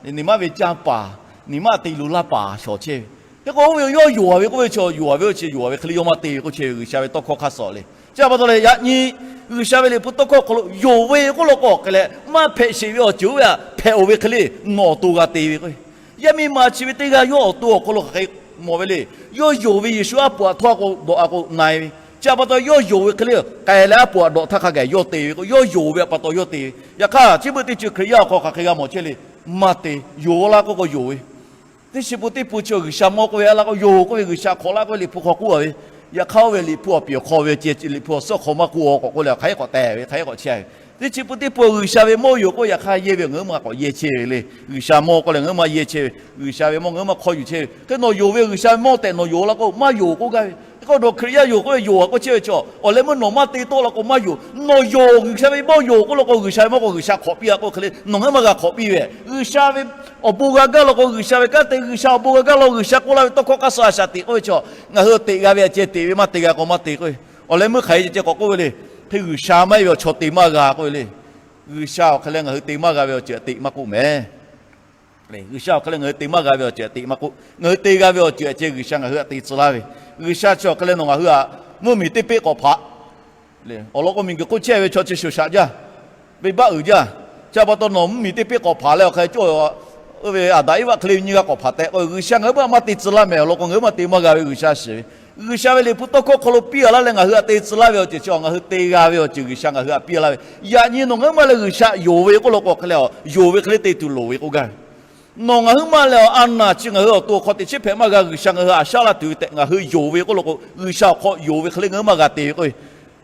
Niˬ maˇ ve canˇ paˍ, niˬ maˇ te lu laˇ paˍ shawˍ chehˇ ve. Hk'e k'o oˇ ve yawˇ yonˍ-a ve k'oˆ ve chaw yonˍ-a ve oˇ chi yonˍ-a ve hk'e le yawˇ maˇ te ve k'oˆ chehˇ ve G'uiˬsha ve tawˇ hkawˇ hk'aˇ suh le. Chi awˬ pa taw leh yaꞈ nyi G'uiˬsha ve Liꞈ hpu tawˇ hkawˇ hk'aw lo yonˍ ve k'oˆ law k'o hk'e leh maˇ hpehꞈ sheˍ ve awˬ ceuˬ oˇ ve htaꞈ hpehꞈ-oˬ ve hk'e le nawˬ awˬ to g'a te ve k'o, yaˇ miˇ ma chi ve teˇ g'aˇ yawˇ awˬ to awˬ hk'aw lo hk'aˬ hk'e mawˬ ve le. Yawˇ yonˍ ve Yeˍsuˆ aˉ poꞈ htaꞈ htawˇ k'o dawꞈ-a k'o na-e ve. Chi awˬ pa taw yawˇ yonˍ ve hk'e le k'ai leh aˉ poꞈ htaꞈ dawꞈ htaˇ hk'a gaˬ yawˇ te ve k'o, yawˇ yonˍ ve awˬ pa taw yawˇ te ve. Yaꞈ hk'aˇ chi beuꞈ teˇ ceuˬ Hkriꞈ yaˇ awˬ hk'aw hk'aˬ hk'e g'a mawˬ chehˇ le. Maˇ te. Yonˍ-a laˇ k'oˆ k'o yonˍ ve, teˇ chi pun teˇ pun chi G'uiˬsha mawˇ k'oˆ ve a laˇ k'o yonˍ k'oˆ ve, G'uiˬsha hk'awꞈ laˇ k'oˆ ve, Liꞈ hpu hk'aw k'oˆ-a ve. Yaꞈ hk'aˇ oˇ ve Liꞈ hpu awˬ piˍ awˬ hk'aw ve ceh, Liꞈ hpu awˬ suhˉ hk'aw maˇ k'oˆ-a k'awꞈ k'oˆ leh hk'aˬ hk'e k'awꞈ te ve, hk'aˬ hk'e k'awꞈ chehˇ ve. Teˇ chi pun teˇ pun G'uiˬsha ve mawˇ yoˬ k'oˆ, yaꞈ hk'aˇ yehˇ ve ngaˬ hui maˇ k'awꞈ yehˇ chehˇ ve le. G'uiˬsha mawˇ k'oˆ leh ngaˬ hui maˇ yehˇ chehˇ ve, G'uiˬsha ve mawˇ ngaˬ hui maˇ hk'aw yuˬ chehˇ ve. Hk'e nawˬ yonˍ ve G'uiˬsha ve mawˇ tehꞈ nawˬ yonˍ laˇ k'o maˇ yonˍ k'oˆ gaˇ ve. Hk'e k'o nawˬ Hkriꞈ yaˇ yoˬ k'oˆ ve yonˍ-a k'oˆ chehˇ ve chaw, awˬ leh meuˇ nawˬ maˇ te tawˆ laˇ k'o maˇ yonˍ. Nawˬ yonˍ G'uiˬsha ve mawˇ yonˍ k'oˆ law k'o, G'uiˬsha ve mawˇ k'o G'uiˬsha hk'awꞈ piˇ-a k'oˆ hk'e le nawˬ ngaˬ hui maˇ g'a hk'awꞈ piˇ ve. G'uiˬsha ve awˬ bon g'a gaˇ law k'o G'uiˬsha ve kanˉ te, G'uiˬsha awˬ bon g'a gaˇ law, G'uiˬsha k'oˆ laˇ ve tawˇ hkawˇ hk'aˇ suh a shaꞈ teꞈ k'oˆ ve chaw, ngaˬ hui teꞈ g'a ve a ceh teꞈ ve, maˇ te g'a k'o maˇ te k'oˆ ve. Awˬ leh meuˇ hk'aˬ hk'e ceh ceh k'awꞈ k'oˆ ve le. Hk'e G'uiˬsha maˇ heˆ ve awˬ chaw te maˇ g'a k'oˆ ve le. G'uiˬsha awˬ hk'e leh ngaˬ hui te maˇ g'a ve awˬ ceuˬ htaꞈ teꞈ maˇ k'oˆ mehˍ. G'uiˬsha awˬ hk'e leh ngaˬ hui te maˇ g'a ve awˬ ceuˬ htaꞈ teꞈ maˇ k'oˆ. Ngaˬ hui te g'a ve awˬ ceuˬ htaꞈ ceh G'uiˬsha ngaˬ hui htaꞈ te tcuh laˇ ve. G'uiˬsha chi awˬ hk'e leh nawˬ ngaˬ hui htaꞈ mvuhˇmiˬ teˇ peˆ k'awꞈ hpaꞈ le. Awˬ lawn k'o miˬguiˬ hk'oˆ chehˇ ve chaw chi shoˍ shaꞈ jaˇ, venˇbaˆ uiˍ jaˇ. Chi awˬ pa taw nawˬ mvuhˇmiˬ teˇ peˆ k'awꞈ hpaꞈ leh awˬ hk'e cawˇ ve, oˇ ve Aˍdanˍ Eˇvaˆ hk'e le ve nyiˇ g'aˇ k'awꞈ hpaꞈ tehꞈ k'oˆ ve, G'uiˬsha ngaˬ hui maˇ maˇ te tcuh laˇ mehˍ. Awˬ lawn k'o ngaˬ hui maˇ te maˇ g'a ve G'uiˬsha shiˍ ve. G'uiˬsha ve Liꞈ hpu tawˇ hkawˇ hk'aw lo piˇ-a laˇ leh ngaˬ hui htaꞈ te tcuh laˇ ve awˬ ceuˬ chi ngaˬ hui te g'a ve awˬ ceuˬ G'uiˬsha ngaˬ hui htaꞈ piˇ-a laˇ ve. Yaꞈ nyi nawˬ ngaˬ hui maˇ leh G'uiˬsha yonˍ ve k'oˆ law k'o hk'e leh, yonˍ ve hk'e le te tuˬ loˍ ve k'oˆ gaˇ ve. Nawˬ ngaˬ hui maˇ leh awˬ a naˬ chi ngaˬ hui awˬ to awˬ hk'aw teꞈ chiˉ hpehꞈ maˇ g'a. G'uiˬsha ngaˬ hui htaꞈ shaˉ laˇ tuˬ ve tehꞈ ngaˬ hui yonˍ ve k'oˆ law k'o, G'uiˬsha awˬ hk'aw yonˍ ve hk'e le ngaˬ hui maˇ g'a te ve k'o,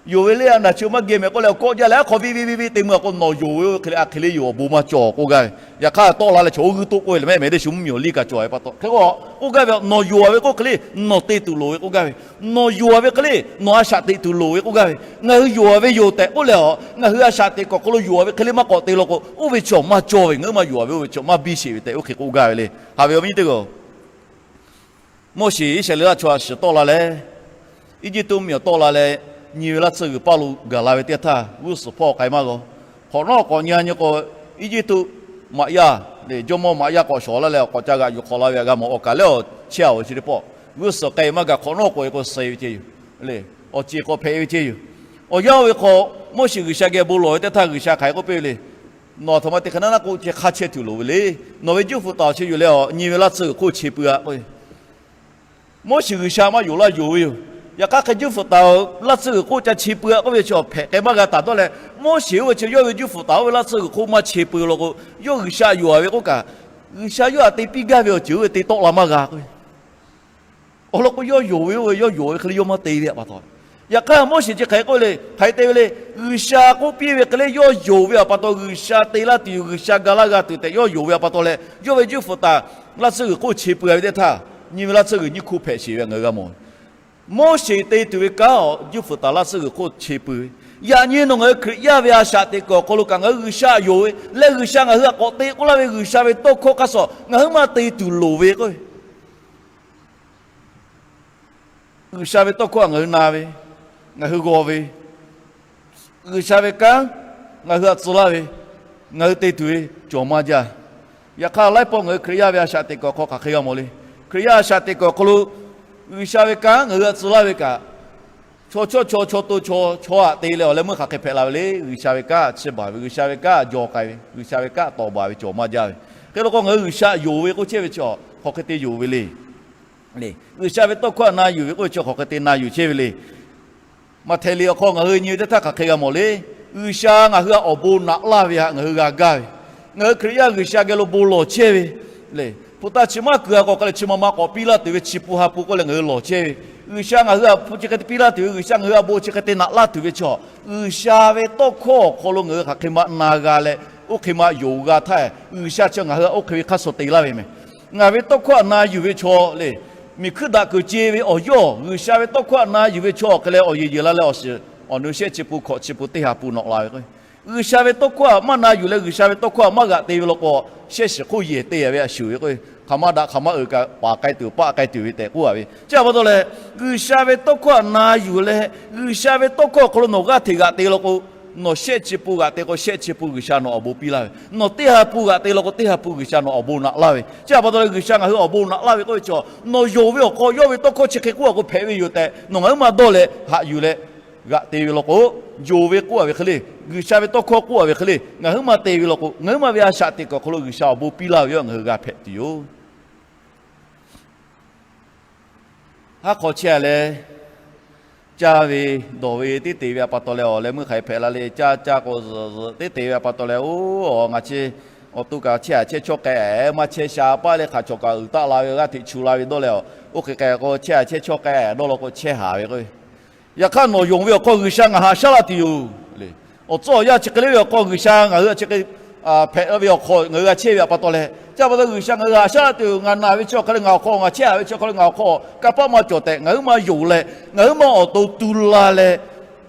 yonˍ ve le a naˬ chi maˇ geh mehˍ k'oˆ leh awˬ kawˆ jaˇ leh aˉ hk'aw viˇ viˇ viˇ viˇ te meuˇ a k'o, nawˬ yonˍ ve oˇ ve hk'e le a hk'e le yoˬ, awˬ bon maˇ cawˬ k'oˆ gaˇ ve. Yaꞈ hk'aˇ tawˆ la leh chaw oˇ g'uiˇ toˆ k'oˆ ve le mehˍ mehˍ le shu mvuhˇmiˬ awˬ liˇ kaꞈ cawˬ ve pa taw hk'e k'o, k'oˆ gaˇ ve, nawˬ yonˍ ve k'oˆ hk'e le nawˬ te tuˬ loˍ ve k'oˆ gaˇ ve. Nawˬ yonˍ ve hk'e le nawˬ a shaꞈ teꞈ tuˬ loˍ ve k'oˆ gaˇ ve. Ngaˬ hui yonˍ ve yoˬ tehꞈ k'oˆ leh a, ngaˬ hui a shaꞈ teꞈ kuiˬ awˬ hk'aw lo yonˍ ve hk'e le maˇ k'awꞈ te law k'o, oˇ ve chaw maˇ cawˇ ve, ngaˬ hui maˇ yonˍ ve oˇ ve chaw maˇ biˇ sheˍ ve tehꞈ oˇ hk'e k'oˆ gaˇ ve le. Haꞈ ve awˬ viˉ teˇ g'aˇ-oˬ, Moˉseˍ Iˉsaˍreˍlaˆ chaw htaꞈ shiˍ tawˆ la leh, Eˇjiˇtuꞈ mvuhˇmiˬ awˬ tawˆ la leh, nyi ve laˇ tsuhˇ g'uiˬ paˇ lo gaˬ la ve teˇ htaˇ, g'uˇ suhˍ hpawˇ k'ai maˇ g'a. Hk'awꞈ nawˉ k'awꞈ nyi-a nyi k'o, Eˇjiˇtuꞈ Maꞈ yaˇ le, jawˇmawˇ maꞈ yaˇ k'awꞈ shawˍ laˇ leh awˬ k'awꞈ ca g'aꞈ yuˬ hk'awꞈ la ve htaꞈ g'a mawˬ. Awˬ kaˍ lehˬ awˬ chehˇ a awˬ chi teˇ pawˆ g'uˇ suhˍ k'ai maˇ gaˬ hk'awꞈ nawˉ k'oꞈ-e k'o suh ve ceh yoˬ. Awˬ ceˬ k'awꞈ hpehꞈ ve ceh yoˬ. Awˬ yanˇ oˇ ve hk'aw, Moˉseˍ G'uiˬsha geh bon lawˬ ve teˇ htaˇ G'uiˬsha hk'aˬ hk'e k'oˆ piˇ ve le. Nawˬ aˬ htoꞈ ma te hk'e naˉ naˉ k'oˆ ceh hk'aˇ chehˇ tuˬ loˍ ve le. Nawˬ ve juˇ fuˍ taˍ awˬ chi yuˬ leh awˬ nyi ve laˇ tsuhˇ g'uiˬ hk'oˆ che pui-a k'o, Moˉseˍ G'uiˬsha maˇ yonˍ laˇ yonˍ ve yoˬ. Yaꞈ hk'aˇ hk'e juˇ fuˍ taˍ laˇ tsuhˇ g'uiˬ hk'oˆ ca che pui-a k'oˆ ve chi awˬ hpehꞈ k'ai maˇ g'a taˍ dawˇ leh, Moˉseˍ oˇ ve chi yawˇ ve juˇ fuˍ taˍ oˇ ve laˇ tsuhˇ g'uiˬ hk'oˆ maˇ che pui law k'o, yawˇ G'uiˬsha yonˍ-a ve k'oˆ kaꞈ, G'uiˬsha yawˇ htaꞈ te piˇ gaˇ ve awˬ ceuˬ oˇ ve te tawˆ la maˇ g'a k'o, awˬ lawn k'o, yawˇ yonˍ ve oˇ ve yawˇ yonˍ ve hk'e le yawˇ maˇ te ve pa taw. Yaꞈ hk'aˇ Moˉseˍ chi hk'aˬ hk'e k'oˆ le, hk'aˬ hk'e te ve le, G'uiˬsha k'oˆ piˇ ve hk'e le yawˇ yonˍ ve pa taw, G'uiˬsha te laˇ tuˬ yoˬ, G'uiˬsha ga laˇ g'a tuˬ tehꞈ yawˇ yonˍ ve pa taw leh, yawˇ ve juˇ fuˍ taˍ laˇ tsuhˇ g'uiˬ hk'oˆ che pui-a ve teˇ htaˇ, nyi ve laˇ tsuhˇ g'uiˬ nyiˇ hkuˇ hpehꞈ sheˍ ve ngaˬ hui g'a mawˬ. Moˉseˍ te tuˬ ve kanˉ awˬ juˇ fuˍ taˍ laˇ tsuhˇ g'uiˬ hk'oˆ che pui ve. Yaꞈ nyi nawˬ ngaˬ hui Hkriꞈ yaˇ ve a shaꞈ teꞈ kuiˬ awˬ hk'aw lo kaꞈ ngaˬ hui G'uiˬsha yonˍ ve leh, G'uiˬsha ngaˬ hui htaꞈ k'awꞈ te k'oˆ laˇ ve G'uiˬsha ve tawˇ hkawˇ hk'aˇ suh ngaˬ hui maˇ te tuˬ loˍ ve k'o, G'uiˬsha ve tawˇ hkawˇ htaꞈ ngaˬ hui na ve, ngaˬ hui g'aw ve, G'uiˬsha ve kanˉ ngaˬ hui htaꞈ tcuh laˇ ve, ngaˬ hui te tuˬ ve cawˬ maˇ jaˇ. Yaꞈ hk'aˇ laiˉ pawˆ ngaˬ hui Hkriꞈ yaˇ ve a shaꞈ teꞈ kuiˬ awˬ hk'aw hk'aˬ hk'e g'a mawˬ le. Hkriꞈ yaˇ a shaꞈ teꞈ kuiˬ awˬ hk'aw lo G'uiˬsha ve kanˉ ngaˬ hui htaꞈ tcuh laˇ ve kaꞈ, chaw chawˇ chaw chaw to chaw chaw htaꞈ te leh awˬ leh meuˇ hk'aˬ hk'e hpehꞈ la ve le. G'uiˬsha ve kanˉ chiˇ baˬ ve, G'uiˬsha ve kanˉ jaw k'ai ve, G'uiˬsha ve kanˉ tawˍ baˬ ve cawˬ maˇ jaˇ ve. Hk'e law k'o ngaˬ hui G'uiˬsha yonˍ ve k'oˆ chehˇ ve chi hk'aˬ hk'e te yonˍ ve le. G'uiˬsha ve tawˇ hkawˇ htaꞈ na yuˬ ve k'oˆ ve chi hk'aˬ hk'e te na yuˬ chehˇ ve le. Maꞈhtehˍ liꞈ awˬ hk'aw ngaˬ hui nyi ve teˇ htaˇ hk'aˬ hk'e g'a mawˬ le. G'uiˬsha ngaˬ hui htaꞈ awˬ bon naꞈ laˇ ve htaꞈ ngaˬ hui g'a gaˇ ve, ngaˬ hui Hkriꞈ yaˇ G'uiˬsha geh lo bon lawˬ chehˇ ve le. Hpu taˇ chi maˇ kuiˬ a k'o hk'a leh chi ma ma k'awꞈ piˇ laˇ tuˬ ve chi pun ha pun k'oˆ leh ngaˬ hui lawˬ chehˇ ve, G'uiˬsha ngaˬ hui htaꞈ hpu chi hk'e te piˇ laˇ tuˬ ve, G'uiˬsha ngaˬ hui htaꞈ bon chi hk'e te naꞈ laˇ tuˬ ve chaw, G'uiˬsha ve tawˇ hkawˇ awˬ hk'aw lo ngaˬ hui hk'aˬ hk'e ma na g'a leh, oˇ hk'e ma yonˍ g'a htaˇ, G'uiˬsha chi ngaˬ hui htaꞈ oˇ hk'e ve hk'aˇ suh te laˇ ve meh. Ngaˬ ve tawˇ hkawˇ htaꞈ na yuˬ ve chaw le, miˬ hkuiˇ daꞈ kuiˬ ce ve awˬ yawˇ G'uiˬsha ve tawˇ hkawˇ htaꞈ na yuˬ ve chaw awˬ hk'e leh awˬ yeˬ yeˬ la leh awˬ shiˍ awˬ nu shehˆ chi pun hkawꞈ chi pun teˇ ha pun nawꞈ la ve k'o, G'uiˬsha ve tawˇ hkawˇ htaꞈ maˇ na yuˬ leh G'uiˬsha ve tawˇ hkawˇ htaꞈ maˇ g'aꞈ te ve law k'o, shehˆ shiˍ hk'oˆ yehˬ te ve a shuˍ ve k'o, hk'aˬ ma daꞈ hk'aˬ ma uiˍ kaꞈ paˍ k'ai tuˬ paˆ k'ai tuˬ ve tehꞈ k'oˆ a ve. Chi htaꞈ pa taw leh, G'uiˬsha ve tawˇ hkawˇ htaꞈ na yuˬ leh G'uiˬsha ve tawˇ hkawˇ awˬ hk'aw lo nawˬ g'aˇ hteꞈ g'aꞈ te law k'o, nawˬ shehˆ chi pun g'aꞈ te k'o shehˆ chi pun G'uiˬsha nawˬ awˬ bon piˇ laˇ ve, nawˬ teˇ ha pun g'aꞈ te law k'o teˇ ha pun G'uiˬsha nawˬ awˬ bon naꞈ laˇ ve. Chi htaꞈ pa taw leh G'uiˬsha ngaˬ hui awˬ bon naꞈ laˇ ve k'oˆ ve chaw, nawˬ yonˍ ve awˬ hk'aw yawˇ ve tawˇ hkawˇ chi hk'e k'oˆ a k'o hpehꞈ ve yoˬ tehꞈ nawˬ ngaˬ huiˉ ma dawˇ leh haꞈ yuˬ leh g'aꞈ te ve law k'o, yonˍ ve k'oˆ a ve hk'e le, G'uiˬsha ve tawˇ hkawˇ k'oˆ a ve hk'e le ngaˬ huiˉ ma te ve law k'o, ngaˬ huiˉ ma ve a shaꞈ teꞈ kuiˬ awˬ hk'aw lo G'uiˬsha awˬ bon piˇ laˇ ve yawˇ ngaˬ hui g'a hpehꞈ tuˬ yoˬ. Haˉ hk'aw chehˇ a leh, caˇ ve dawˬ ve teˇ te ve a pa taw leh awˬ leh meuˇ hk'aˬ hpehꞈ la le. Caˇ caˇ k'o zuhꞈ zuhꞈ teˇ te ve a pa taw leh, oˇ, awˬ ngaˬ chi awˬ to kaꞈ chehˇ haˍ chehˇ chawˇ k'ai maˇ chehˇ sha paˇ leh hk'aˬ chaw kaꞈ uiˍ taˆ la ve g'aˇ hteꞈ chu la ve dawˇ leh, oˇ hk'e k'ai k'o chehˇ haˍ chehˇ chawˇ k'ai dawˇ law k'o chehˇ haˍ ve k'o, yaꞈ hk'aˇ nawˬ yonˍ ve awˬ hk'aw G'uiˬsha ngaˬ haꞈ shaˉ laˇ tuˬ yoˬ le. Awˬ tcuhˉ awˬ yanˇ chi hk'e le ve awˬ hk'aw G'uiˬsha ngaˬ hui chi hk'e hpehꞈ la ve awˬ hk'aw ngaˬ hui g'a chehˇ ve a pa taw leh, chi a pa taw G'uiˬsha ngaˬ hui haꞈ shaˉ laˇ tuˬ yoˬ. Ngaˬ naˬ ve chi awˬ hk'aw leh ngaˬ awˬ hk'aw, ngaˬ chehˇ haˍ ve chi awˬ hk'aw leh ngaˬ awˬ hk'aw kanˇ paˆ maˇ cawˬ tehꞈ ngaˬ huiˉ ma yonˍ leh, ngaˬ huiˉ ma awˬ to tu la leh,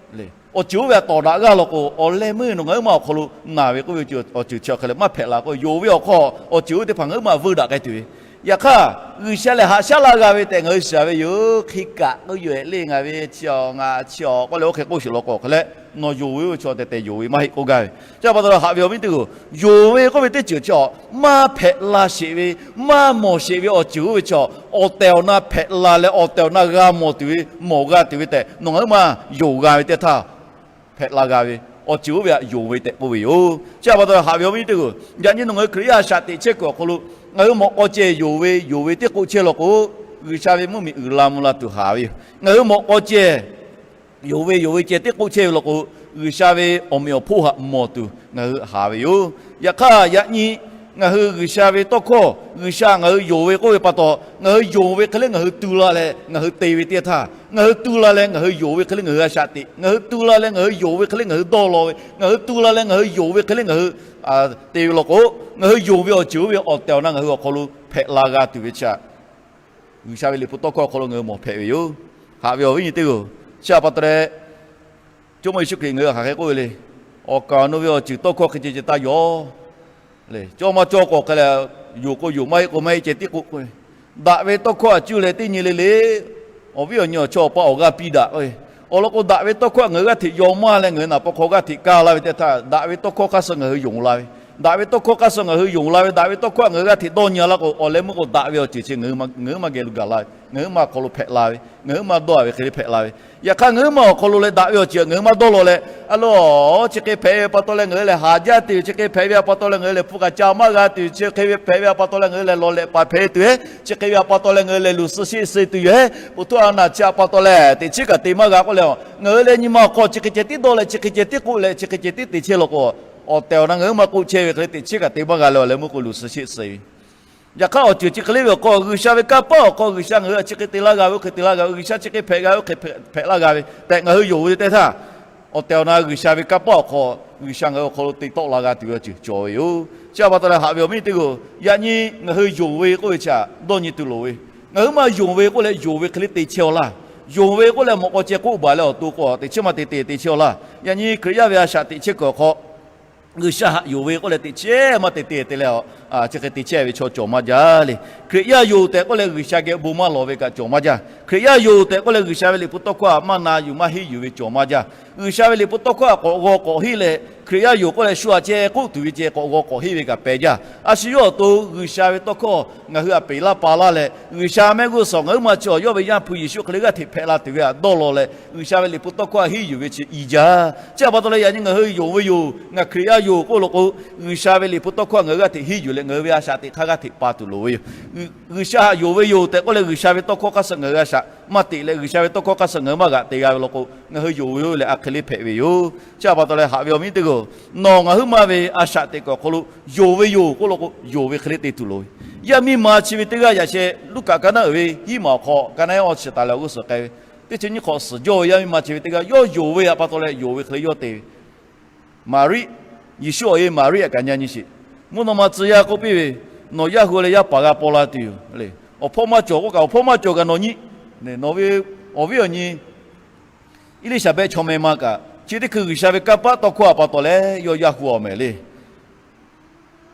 awˬ ceuˬ oˇ ve htaꞈ tawˍ daꞈ g'aˇ law k'o, awˬ leh meuˇ nawˬ ngaˬ huiˉ ma awˬ hk'aw lo naˬ ve k'oˆ ve awˬ ceuˬ chi awˬ hk'e leh maˇ hpehꞈ la k'o, yonˍ ve awˬ hk'aw awˬ ceuˬ oˇ teˇ hpaˍ ngaˬ huiˉ ma veuˇ daꞈ k'ai tuˬ ve. Yaꞈ hk'aˇ, G'uiˬsha lehˬ haꞈ shaˉ laˇ g'a ve tehꞈ ngaˬ hui shiˍ ve yoˬ. Hk'e kaꞈ k'oˆ yoˬ le, ngaˬ ve chi awˬ ngaˬ chi awˬ k'oˆ leh oˇ hk'e k'oˆ sheˍ law k'o awˬ hk'e leh, nawˬ yonˍ ve oˇ ve chi awˬ tehˬ tehˬ yonˍ ve maˇ heˆ k'oˆ gaˇ ve. Chi a pa taw haꞈ ve awˬ viˉ teˇ g'uˬ, yonˍ ve k'oˆ ve teˇ ceuˬ chi awˬ maˇ hpehꞈ la sheˍ ve, maˇ mawˬ sheˍ ve awˬ ceuˬ oˇ ve chi awˬ tehˬ awˬ na hpehꞈ la leh awˬ tehˬ awˬ na g'a mawˬ tuˬ ve, mawˬ g'a tuˬ ve tehꞈ nawˬ ngaˬ huiˉ ma yonˍ g'a ve teˇ htaˇ hpehꞈ la g'a ve, awˬ ceuˬ oˇ ve htaꞈ yonˍ ve tehꞈ k'oˆ ve yoˬ. Chi a pa taw haꞈ ve awˬ viˉ teˇ g'uˬ, yaꞈ nyi nawˬ ngaˬ hui Hkriꞈ yaˇ shaꞈ teꞈ chehˇ kuiˬ awˬ hk'aw lo, ngaˬ hui mawꞈ k'aw ceh yonˍ ve yonˍ ve teˇ k'oˆ chehˇ law k'o, G'uiˬsha ve mvuhˇmiˬ uiˍ la mvuh la tuˬ haˍ ve yoˬ. Ngaˬ hui mawꞈ k'aw ceh yonˍ ve yonˍ ve ceh teˇ k'oˆ chehˇ ve law k'o, G'uiˬsha ve awˬ meꞈ awˬ hponˇ htaꞈ mawˬ tuˬ ngaˬ hui haˍ ve yoˬ. Yaꞈ hk'aˇ yaꞈ nyi ngaˬ hui G'uiˬsha ve tawˇ hkawˇ, G'uiˬsha ngaˬ hui yonˍ ve k'oˆ ve pa taw, ngaˬ hui yonˍ ve hk'e le ngaˬ hui tu la leh ngaˬ hui te ve teˇ htaˇ, ngaˬ hui tu la leh ngaˬ hui yonˍ ve hk'e le ngaˬ hui a shaꞈ teꞈ, ngaˬ hui tu la leh ngaˬ hui yonˍ ve hk'e le ngaˬ hui dawˇ law ve, ngaˬ hui tu la leh ngaˬ hui yonˍ ve hk'e le ngaˬ hui te ve law k'o, ngaˬ hui yonˍ ve awˬ ceuˬ oˇ ve awˬ tehˬ awˬ na ngaˬ hui awˬ hk'aw lo hpehꞈ la g'a tuˬ ve chi htaꞈ G'uiˬsha ve liꞈ hpu tawˇ hkawˇ awˬ hk'aw lo ngaˬ hui mawˬ hpehꞈ ve yoˬ. Haꞈ ve awˬ viˉ nyi teˇ g'uˬ, chi a pa taw leh, Jawˇmawˇ Yeˍsuˆ Hkriꞈ ngaˬ hui htaꞈ hk'aˬ hk'e k'oˆ ve le. Awˬ kaˍ awˬ nu ve awˬ ceuˬ tawˇ hkawˇ hk'e ceh ceh taˇ yaw le. Cawˇ maˇ cawˇ k'o hk'e leh, yonˍ k'o yonˍ, maˇ heˆ k'o maˇ heˆ ceh tiˉ k'oˆ k'oˆ ve, daꞈ ve tawˇ hkawˇ htaꞈ cuˇ leh teˇ nyi le le awˬ viˉ awˬ nyi awˬ chawˇ awˬ paˆ awˬ g'aˇ piˇ daꞈ k'oˆ ve. Awˬ lawn k'o, daꞈ ve tawˇ hkawˇ htaꞈ ngaˬ hui g'aˇ hteꞈ yaw maˇ leh ngaˬ hui naˍ paw hk'aw g'aˇ hteꞈ kaˇ laˇ ve teˇ htaˇ, daꞈ ve tawˇ hkawˇ hk'aˇ suh ngaˬ hui yonˍ la ve, Daꞈ ve tawˇ hkawˇ hk'aˇ suh ngaˬ hui yonˍ la ve, daꞈ ve tawˇ hkawˇ ngaˬ hui g'aˇ hteꞈ dawˇ nyi laˇ k'o, awˬ leh meuˇ k'o daꞈ ve awˬ ceuˬ chi ngaˬ hui maˇ geh lo gaˬ la ve, ngaˬ hui maˇ awˬ hk'aw lo hpehꞈ la ve, ngaˬ hui maˇ dawˇ ve hk'e le hpehꞈ la ve. Yaꞈ hk'aˇ ngaˬ hui maˇ awˬ hk'aw lo leh daꞈ ve awˬ ceuˬ ngaˬ hui maˇ dawˇ law leh, a lo, chi hk'e hpehꞈ ve pa taw leh ngaˬ hui lehˬ haˍ jaˇ tuˬ, chi hk'e hpehꞈ ve pa taw leh ngaˬ hui lehˬ hpu kaꞈ ca maˇ g'a tuˬ, chi hk'e ve hpehꞈ ve pa taw leh ngaˬ hui lehˬ lawˬ lehꞈ paˍ hpehꞈ tuˬ, chi hk'e ve pa taw leh ngaˬ hui lehˬ luˬ suh sheˆ suh tuˬ yoˬ hehˉ, po htuˇ a naˬ chi pa taw leh teꞈ chiˉ kaꞈ te maˇ g'a k'oˆ leh, ngaˬ hui leh nyi ma awˬ hk'aw chi hk'e ceh tiˉ dawˇ leh, chi hk'e ceh tiˉ k'oˆ leh, chi hk'e ceh tiˉ te chehˇ law k'o, awˬ tehˬ awˬ na ngaˬ hui maˇ k'oˆ chehˇ ve hk'e le teꞈ chiˉ kaꞈ te maˇ g'a leh awˬ leh meuˇ k'o luˬ suh sheˆ suh ve. Yaꞈ hk'aˇ awˬ ceuˬ chi hk'e le ve awˬ hk'aw, G'uiˬsha ve kanˇ paˆ awˬ hk'aw G'uiˬsha ngaˬ hui htaꞈ chi hk'e te laˇ g'a ve, oˇ hk'e te laˇ g'a ve, G'uiˬsha chi hk'e hpehꞈ g'a ve, oˇ hk'e hpehꞈ laˇ g'a ve tehꞈ ngaˬ hui yonˍ ve teˇ htaˇ, awˬ tehˬ awˬ na G'uiˬsha ve kanˇ paˆ awˬ hk'aw G'uiˬsha ngaˬ hui awˬ hk'aw lo te tawˆ la g'a tuˬ ve awˬ ceuˬ cawˬ ve yoˬ. Chi pa taw leh haꞈ ve awˬ viˉ teˇ g'aˇ, yaꞈ nyi ngaˬ hui yonˍ ve k'oˆ ve chi htaꞈ dawˇ nyi tuˬ loˍ ve. Ngaˬ hui maˇ yonˍ ve k'oˆ leh yonˍ ve hk'e le te chehˇ-aw laˇ. Yonˍ ve k'oˆ leh mawꞈ k'aw ceh k'oˆ baˬ leh awˬ to k'o teꞈ chiˉ maˇ te te te chehˇ-aw laˇ. Yaꞈ nyi Hkriꞈ yaˇ ve a shaꞈ teꞈ chehˇ kuiˬ awˬ hk'aw G'uiˬsha htaꞈ yonˍ ve k'oˆ leh teꞈ chiˉ maˇ te te te leh, chi hk'e te chehˇ ve chaw cawˬ maˇ jaˇ le. Hkriꞈ yaˇ yoˬ tehꞈ k'oˆ leh G'uiˬsha geh bon maˇ lawˬ ve kaꞈ cawˬ maˇ jaˇ. Hkriꞈ yaˇ yoˬ tehꞈ k'oˆ leh G'uiˬsha ve liꞈ hpu tawˇ hkawˇ htaꞈ maˇ na yuˬ maˇ henˇ yuˬ ve cawˬ maˇ jaˇ. G'uiˬsha ve liꞈ hpu tawˇ hkawˇ htaꞈ k'awꞈ g'aw k'awꞈ henˇ leh Hkriꞈ yaˇ yoˬ k'oˆ leh shu aꞈ ceh k'oˆ tuˬ ve ceh k'awꞈ g'aw k'awꞈ henˇ ve kaꞈ pehˬ jaˇ. A shu yawˇ awˬ to G'uiˬsha ve tawˇ hkawˇ ngaˬ hui htaꞈ peꞈ laˇ pa laˇ leh, G'uiˬsha mehˆ g'uˇ suhˍ ngaˬ huiˉ ma chi awˬ yawˇ ve Yaˇ hpu Yeˍsuˆ hk'e le g'aˇ hteꞈ hpehꞈ la tuˬ ve htaꞈ dawˇ law leh G'uiˬsha ve liꞈ hpu tawˇ hkawˇ htaꞈ henˇ yuˬ ve chi i jaˇ. Chi pa taw leh yaꞈ nyi ngaˬ hui yonˍ ve yoˬ, ngaˬ Hkriꞈ yaˇ yoˬ k'oˆ law k'o, G'uiˬsha ve liꞈ hpu tawˇ hkawˇ htaꞈ ngaˬ hui g'aˇ hteꞈ henˇ yuˬ leh ngaˬ hui ve a shaꞈ teꞈ hk'aˇ g'aˇ hteꞈ pa tuˬ loˍ ve yoˬ. G'uiˬsha htaꞈ yonˍ ve yoˬ tehꞈ k'oˆ leh G'uiˬsha ve tawˇ hkawˇ hk'aˇ suh ngaˬ hui a shaꞈ maˇ teꞈ leh G'uiˬsha ve tawˇ hkawˇ hk'aˇ suh ngaˬ hui maˇ g'aꞈ te g'a ve law k'o, ngaˬ hui yonˍ ve yoˬ leh a hk'e le hpehꞈ ve yoˬ. Chi pa taw leh haꞈ ve awˬ viˉ teˇ g'aˇ, nawˬ ngaˬ huiˉ ma ve a shaꞈ teꞈ kuiˬ awˬ hk'aw lo yonˍ ve yoˬ k'oˆ law k'o, yonˍ ve hk'e le te tuˬ loˍ ve. Yaˇ miˇ ma chi ve teˇ g'aˇ yaꞈ sheh Luˉkaꞈ ka naˉ uiˍ ve hiˉ maˬ awˬ hk'aw ka naˉ ehˉ awˬ shiˍ taˍ leh awˬ g'uˇ suhˍ k'ai ve, teˇ chi nyiˇ hk'awꞈ suhˍ jawˇ ve yaˇ miˇ ma chi ve teˇ g'aˇ yawˇ yonˍ ve pa taw leh yonˍ ve hk'e le yawˇ te ve. Maˍriˆ, Yeˍsuˆ awˬ e Maˍriˆ htaꞈ kaꞈ nyi nyi sheˍ. Mvuhˇ naw ma tcuh yaˇ k'oˆ piˇ ve, Nawˬ yaˇ hu leh yaˇ paˍ g'a paw la tuˬ yoˬ le. Awˬ hpawˇ maˇ cawˬ k'oˆ kaꞈ awˬ hpawˇ maˇ cawˬ kaꞈ nawˬ nyi, nawˬ ve awˬ viˉ awˬ nyi Eˇliˇsaˍbehˆ chaw meh ma kaꞈ chi teˇ hkui G'uiˬsha ve kanˇ paˆ tawˇ hkawˇ a pa taw leh yawˇ yaˇ hu awˬ mehˍ le.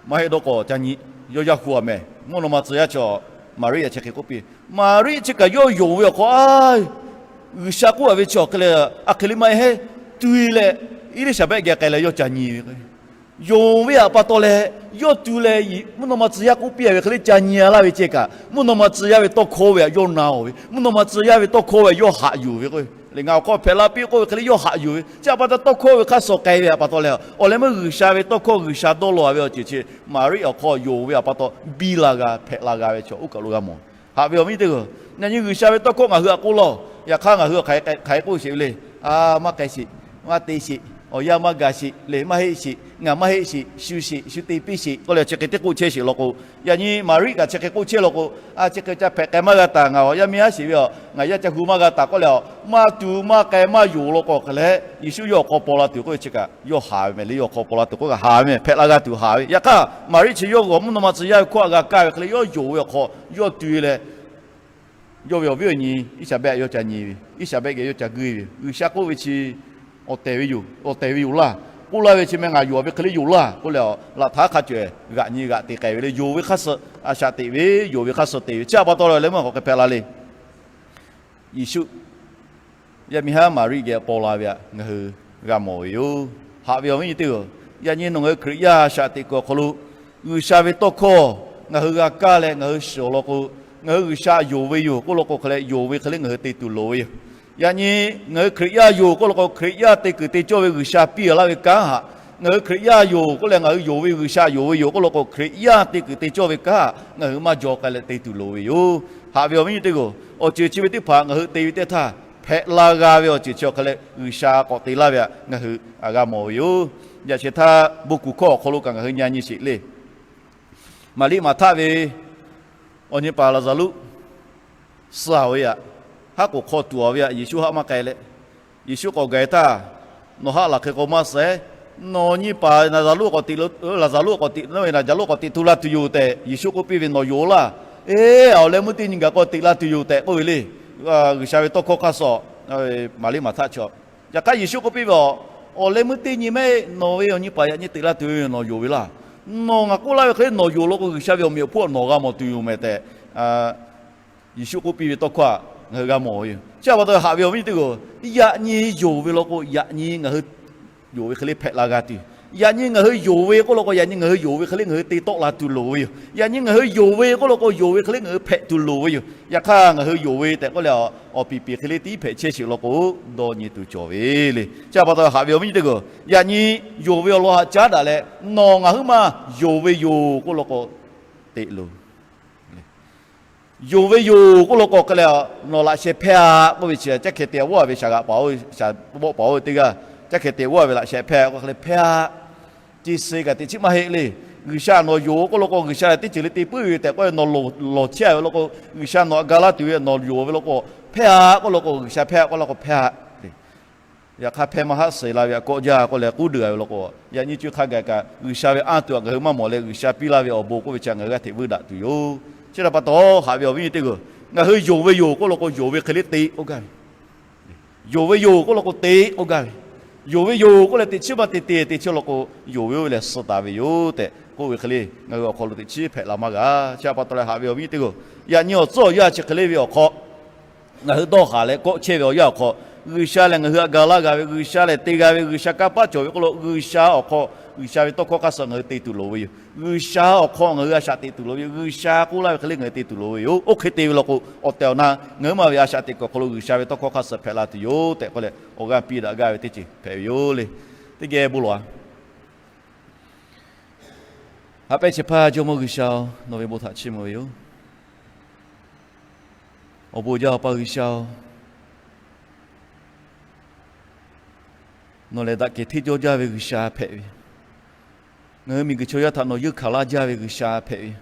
Maˇ heˆ dawˇ k'o ca nyi, yawˇ yaˇ hu awˬ mehˍ. Mvuhˇ naw ma tcuh yaˇ chaw Maˍriˆ a chi hk'e k'oˆ piˇ. Maˍriˆ chi kaꞈ yawˇ yonˍ ve awˬ hk'aw a, G'uiˬsha k'oˆ a ve chi awˬ hk'e le, a hk'e le maˇ heˆ, tu e leh Eˇliˇsaˍbehˆ geh k'ai leh yawˇ ca nyi ve yoˬ. Yonˍ ve a pa taw leh, yawˇ tu leh mvuhˇ naw ma tcuh yaˇ k'oˆ piˇ a ve hk'e le ca nyi a laˇ ve ceh kaꞈ, mvuhˇ naw ma tcuh yaˇ ve tawˇ hkawˇ ve htaꞈ yawˇ na-oˬ ve, mvuhˇ naw ma tcuh yaˇ ve tawˇ hkawˇ ve htaꞈ yawˇ haꞈ yuˬ ve k'o, leh ngaˬ awˬ hk'aw hpehꞈ la piˇ k'oˆ ve hk'e le yawˇ haꞈ yuˬ ve chi a pa taw tawˇ hkawˇ ve hk'aˇ suh k'ai ve a pa taw leh, awˬ leh meuˇ G'uiˬsha ve tawˇ hkawˇ G'uiˬsha dawˇ law ve awˬ ceuˬ chi Maˍriˆ awˬ hk'aw yonˍ ve a pa taw biˇ la g'a hpehꞈ la g'a ve chaw oˇ kaˬ lo g'a mawˬ. Haꞈ ve awˬ viˉ teˇ g'aˇ, yaꞈ nyi G'uiˬsha ve tawˇ hkawˇ ngaˬ hui htaꞈ k'oˆ laˇ-oˬ. Yaꞈ hk'aˇ ngaˬ hui hk'aˬ hk'e k'oˆ sheˍ ve le. A, maˇ k'ai sheˍ, maˇ te sheˍ, awˬ yanˇ maˇ gaˬ sheˍ le, maˇ heˆ sheˍ, ngaˬ maˇ heˆ sheˍ, shu sheˍ, shu te piˇ sheˍ k'oˆ leh chi hk'e teˇ k'oˆ chehˇ sheˍ law k'o, yaꞈ nyi Maˍriˆ kaꞈ chi hk'e k'oˆ chehˇ law k'o, a, chi hk'e ca hpehꞈ k'ai maˇ g'a taˍ, ngaˬ awˬ yaˇ miˇ haˉ sheˍ ve a, ngaˬ yaˇ ca hu maˇ g'a taˍ k'oˆ leh a, maˇ tu maˇ k'ai maˇ yonˍ law k'o hk'e leh Yeˍsuˆ yawˇ awˬ hk'aw paw la tuˬ k'oˆ ve chi kaꞈ yawˇ haꞈ ve mehˍ le, yawˇ awˬ hk'aw paw la tuˬ k'oˆ kaꞈ haꞈ ve mehˍ, hpehꞈ la g'a tuˬ haꞈ ve. Yaꞈ hk'aˇ Maˍriˆ chi yawˇ hui mvuhˇ naw ma tcuh yaˇ ve hkawˇ htaꞈ g'a kaˇ ve hk'e le yawˇ yonˍ ve awˬ hk'aw yawˇ tu e leh yawˇ ve awˬ viˉ awˬ nyi Eˇsaˍbehˆ yawˇ ca nyi ve, Eˇsaˍbehˆ geh yawˇ ca guiˇ ve, G'uiˬsha k'oˆ ve chi awˬ tehˬ ve yoˬ, awˬ tehˬ ve yoˬ laˇ. K'oˆ laˇ ve chi meh ngaˬ yonˍ ve hk'e le yoˬ laˇ k'oˆ leh a, laꞈ htaˇ hk'a cawehˬ g'aꞈ nyi g'aꞈ te k'ai ve le. Yonˍ ve hk'aˇ suh a shaꞈ teꞈ ve, yonˍ ve hk'aˇ suh te ve chi a pa taw leh awˬ leh meuˇ hk'aˬ hk'e hpehꞈ la le. Yeˍsuˆ yaˇ miˇ haˉ Maˍriˆ geh paw la ve htaꞈ ngaˬ hui g'a mawˬ ve yoˬ. Haꞈ ve awˬ viˉ nyi teˇ g'aˇ, yaꞈ nyi nawˬ ngaˬ hui Hkriꞈ yaˇ a shaꞈ teꞈ kuiˬ awˬ hk'aw lo G'uiˬsha ve tawˇ hkawˇ ngaˬ hui g'a kaˇ leh ngaˬ hui shiˍ awˬ lawn k'o, ngaˬ hui G'uiˬsha yonˍ ve yoˬ k'oˆ law k'o hk'e leh yonˍ ve hk'e le ngaˬ hui te tuˬ loˍ ve yoˬ. Yaꞈ nyi ngaˬ hui Hkriꞈ yaˇ yoˬ k'oˆ law k'o, Hkriꞈ yaˇ te kuiˬ te cawˇ ve G'uiˬsha piˇ laˇ ve kanˉ htaꞈ ngaˬ hui Hkriꞈ yaˇ yoˬ k'oˆ leh ngaˬ hui yonˍ ve G'uiˬsha yonˍ ve yoˬ k'oˆ law k'o, Hkriꞈ yaˇ te kuiˬ te cawˇ ve kanˉ htaꞈ ngaˬ hui maˇ jaw k'ai leh te tuˬ loˍ ve yoˬ. Haꞈ ve awˬ viˉ nyi teˇ g'aˇ, awˬ ceuˬ chi ve teˇ hpaˍ ngaˬ hui te ve teˇ htaˇ hpehꞈ la g'a ve awˬ ceuˬ chi awˬ hk'e leh G'uiˬsha k'awꞈ te laˇ ve htaꞈ ngaˬ hui g'a mawˬ ve yoˬ. Yaꞈ shehˍ htaˇ bon kuˬ hkawˇ awˬ hk'aw lo kaꞈ ngaˬ hui nyi nyi sheˍ le. Maˍriˆ Maˍhtaˆ ve awˬ nyi paˍ Laˍzaˍruˆ suh-a ve htaꞈ, haˉ k'oˍ hk'aw tuˬ-a ve htaꞈ Yeˍsuˆ haˆ maˇ k'ai leh, Yeˍsuˆ k'awꞈ gaˬ-e htaˇ, Nawˬ haˆ laˬ hk'e k'o maˇ suh-e. Nawˬ nyi paˍ Laˍzaˍruˆ k'awꞈ teꞈ, Laˍzaˍruˆ k'awꞈ teꞈ, nawˬ ve Laˍzaˍruˆ k'awꞈ teꞈ tu la tuˬ yoˬ tehꞈ Yeˍsuˆ k'oˆ piˇ ve, Nawˬ yonˍ laˇ. Eˬ, awˬ leh meuˇ teˇ nyi gaˬ k'o teꞈ la tuˬ yoˬ tehꞈ k'oˆ ve le. G'uiˬsha ve tawˇ hkawˇ hk'aˇ suh Maˍriˆ Maˍhtaˆ chaw. Yaꞈ hk'aˇ Yeˍsuˆ k'oˆ piˇ ve, Awˬ leh meuˇ teˇ nyi mehˆ, nawˬ ve awˬ nyi paˍ yaꞈ nyi teꞈ la tuˬ ve nawˬ yonˍ ve laˇ. Nawˬ ngaˬ k'oˆ laˇ ve hk'e le nawˬ yonˍ law k'o, G'uiˬsha ve awˬ meꞈ awˬ hponˇ nawˬ g'a mawˬ tuˬ yoˬ mehˍ tehꞈ Yeˍsuˆ k'oˆ piˇ ve tawˇ hkawˇ htaꞈ ngaˬ hui g'a mawˬ ve yoˬ. Chi pa taw haꞈ ve awˬ viˉ teˇ g'aˇ, yaꞈ nyi yonˍ ve law k'o, yaꞈ nyi ngaˬ hui yonˍ ve hk'e le hpehꞈ la g'a tuˬ, Yaꞈ nyi ngaˬ hui yonˍ ve k'oˆ law k'o, yaꞈ nyi ngaˬ hui yonˍ ve hk'e le ngaˬ hui te tawˆ la tuˬ loˍ ve yoˬ. Yaꞈ nyi ngaˬ hui yonˍ ve k'oˆ law k'o, yonˍ ve hk'e le ngaˬ hui hpehꞈ tuˬ loˍ ve yoˬ. Yaꞈ hk'aˇ ngaˬ hui yonˍ ve tehꞈ k'oˆ leh, awˬ piˍ piˍ hk'e le tiˉ hpehꞈ chehˇ sheˍ law k'o, dawˇ nyi tuˬ cawˬ ve le. Chi pa taw haꞈ ve awˬ viˉ nyi teˇ g'aˇ, yaꞈ nyi yonˍ ve awˬ lawn haꞈ caˉ daꞈ leh, nawˬ ngaˬ huiˉ maˇ yonˍ ve yoˬ k'oˆ law k'o, teꞈ loˬ. Yonˍ ve yoˬ k'oˆ law k'o hk'e leh, nawˬ laꞈ sheh hpehˇ-a k'oˆ ve chi, caˇ hkeh te-a g'aˇ ve shaˍ g'aꞈ paˍ-oˬ, shaˍ vawˆ paˍ-oˬ teˇ g'aˇ, caˇ hkeh te g'aˇ ve laꞈ sheh hpehˇ k'oˆ hk'e leh hpehˇ-a. Chi suh kaꞈ teꞈ chiˉ maˇ heˆ le. G'uiˬsha nawˬ yonˍ k'oˆ law k'o, G'uiˬsha lehˬ teˇ ceuˬ le te puiˉ ve tehꞈ k'oˆ ve, nawˬ lawˬ chehˇ ve law k'o, G'uiˬsha nawˬ htaꞈ ga laˇ tuˬ ve, nawˬ yonˍ ve law k'o, hpehˇ-a k'oˆ law k'o, G'uiˬsha hpehˇ-a k'oˆ law k'o hpehˇ-a. Yaꞈ hk'aˇ hpehˇ maˇ haˆ suh la ve htaꞈ kawˆ jaˇ k'oˆ leh k'uˉ deuˬ-a ve law k'o, yaꞈ nyi co hk'a gaˬ kaꞈ G'uiˬsha ve anˇ tuˬ htaꞈ ngaˬ hui maˇ mawˬ leh, G'uiˬsha piˇ laˇ ve awˬ bon k'oˆ ve chi htaꞈ ngaˬ hui g'a hteꞈ vuiˇ daꞈ tuˬ yoˬ. Chi htaꞈ pa taw haꞈ ve awˬ viˉ nyi teˇ g'aˇ, ngaˬ hui yonˍ ve yoˬ k'oˆ law k'o, yonˍ ve hk'e le te k'oˆ gaˇ ve. Yonˍ ve yoˬ k'oˆ law k'o, te k'oˆ gaˇ ve. Yonˍ ve yoˬ k'oˆ leh teꞈ chiˉ maˇ te te, teꞈ chiˉ law k'o, yonˍ ve oˇ ve lehˬ suh taˍ ve yoˬ tehꞈ k'oˆ ve hk'e le, ngaˬ hui awˬ hk'aw lo teꞈ chiˉ hpehꞈ la maˇ g'a. Chi htaꞈ pa taw leh haꞈ ve awˬ viˉ nyi teˇ g'aˇ, yaꞈ nyi awˬ tcuhˉ awˬ yanˇ chi hk'e le ve awˬ hk'aw ngaˬ hui dawˇ haˍ leh kawˆ chehˇ ve awˬ yanˇ awˬ hk'aw, G'uiˬsha lehˬ ngaˬ hui htaꞈ ga laˇ g'a ve, G'uiˬsha lehˬ te g'a ve, G'uiˬsha kanˇ paˆ cawˬ ve k'oˆ law, G'uiˬsha awˬ hk'aw, G'uiˬsha ve tawˇ hkawˇ hk'a suh ngaˬ hui te tuˬ loˍ ve yoˬ. G'uiˬsha awˬ hk'aw ngaˬ hui a shaꞈ teꞈ tuˬ loˍ ve yoˬ. G'uiˬsha k'oˆ laˇ ve hk'e le ngaˬ hui te tuˬ loˍ ve yoˬ. Oˇ hk'e te ve law k'o, awˬ tehˬ awˬ na ngaˬ huiˉ maˇ ve a shaꞈ teꞈ kuiˬ awˬ hk'aw lo G'uiˬsha ve tawˇ hkawˇ hk'a suh hpehꞈ la tuˬ yoˬ tehꞈ k'oˆ leh, awˬ g'aˇ piˇ daꞈ gaˇ ve teˇ ceuˬ hpehꞈ ve yoˬ le. Teˇ geh bon lawˬ-a. Haꞈ pehnˇ chi hpaˇ Jawˇmawˇ G'uiˬsha-oˬ, nawˬ ve bon htaꞈ chiˇ mvuh ve yoˬ. Awˬ bon jaˇ Awˬ pa G'uiˬsha-oˬ, nawˬ lehˬ daꞈ kehˬ hteˇ jawˇ jaˇ ve G'uiˬsha hpehꞈ ve, ngaˬ hui miˬguiˬ chaw yaˇ htaꞈ nawˬ yeunˇ hkanˍ laˇ jaˇ ve G'uiˬsha hpehꞈ ve,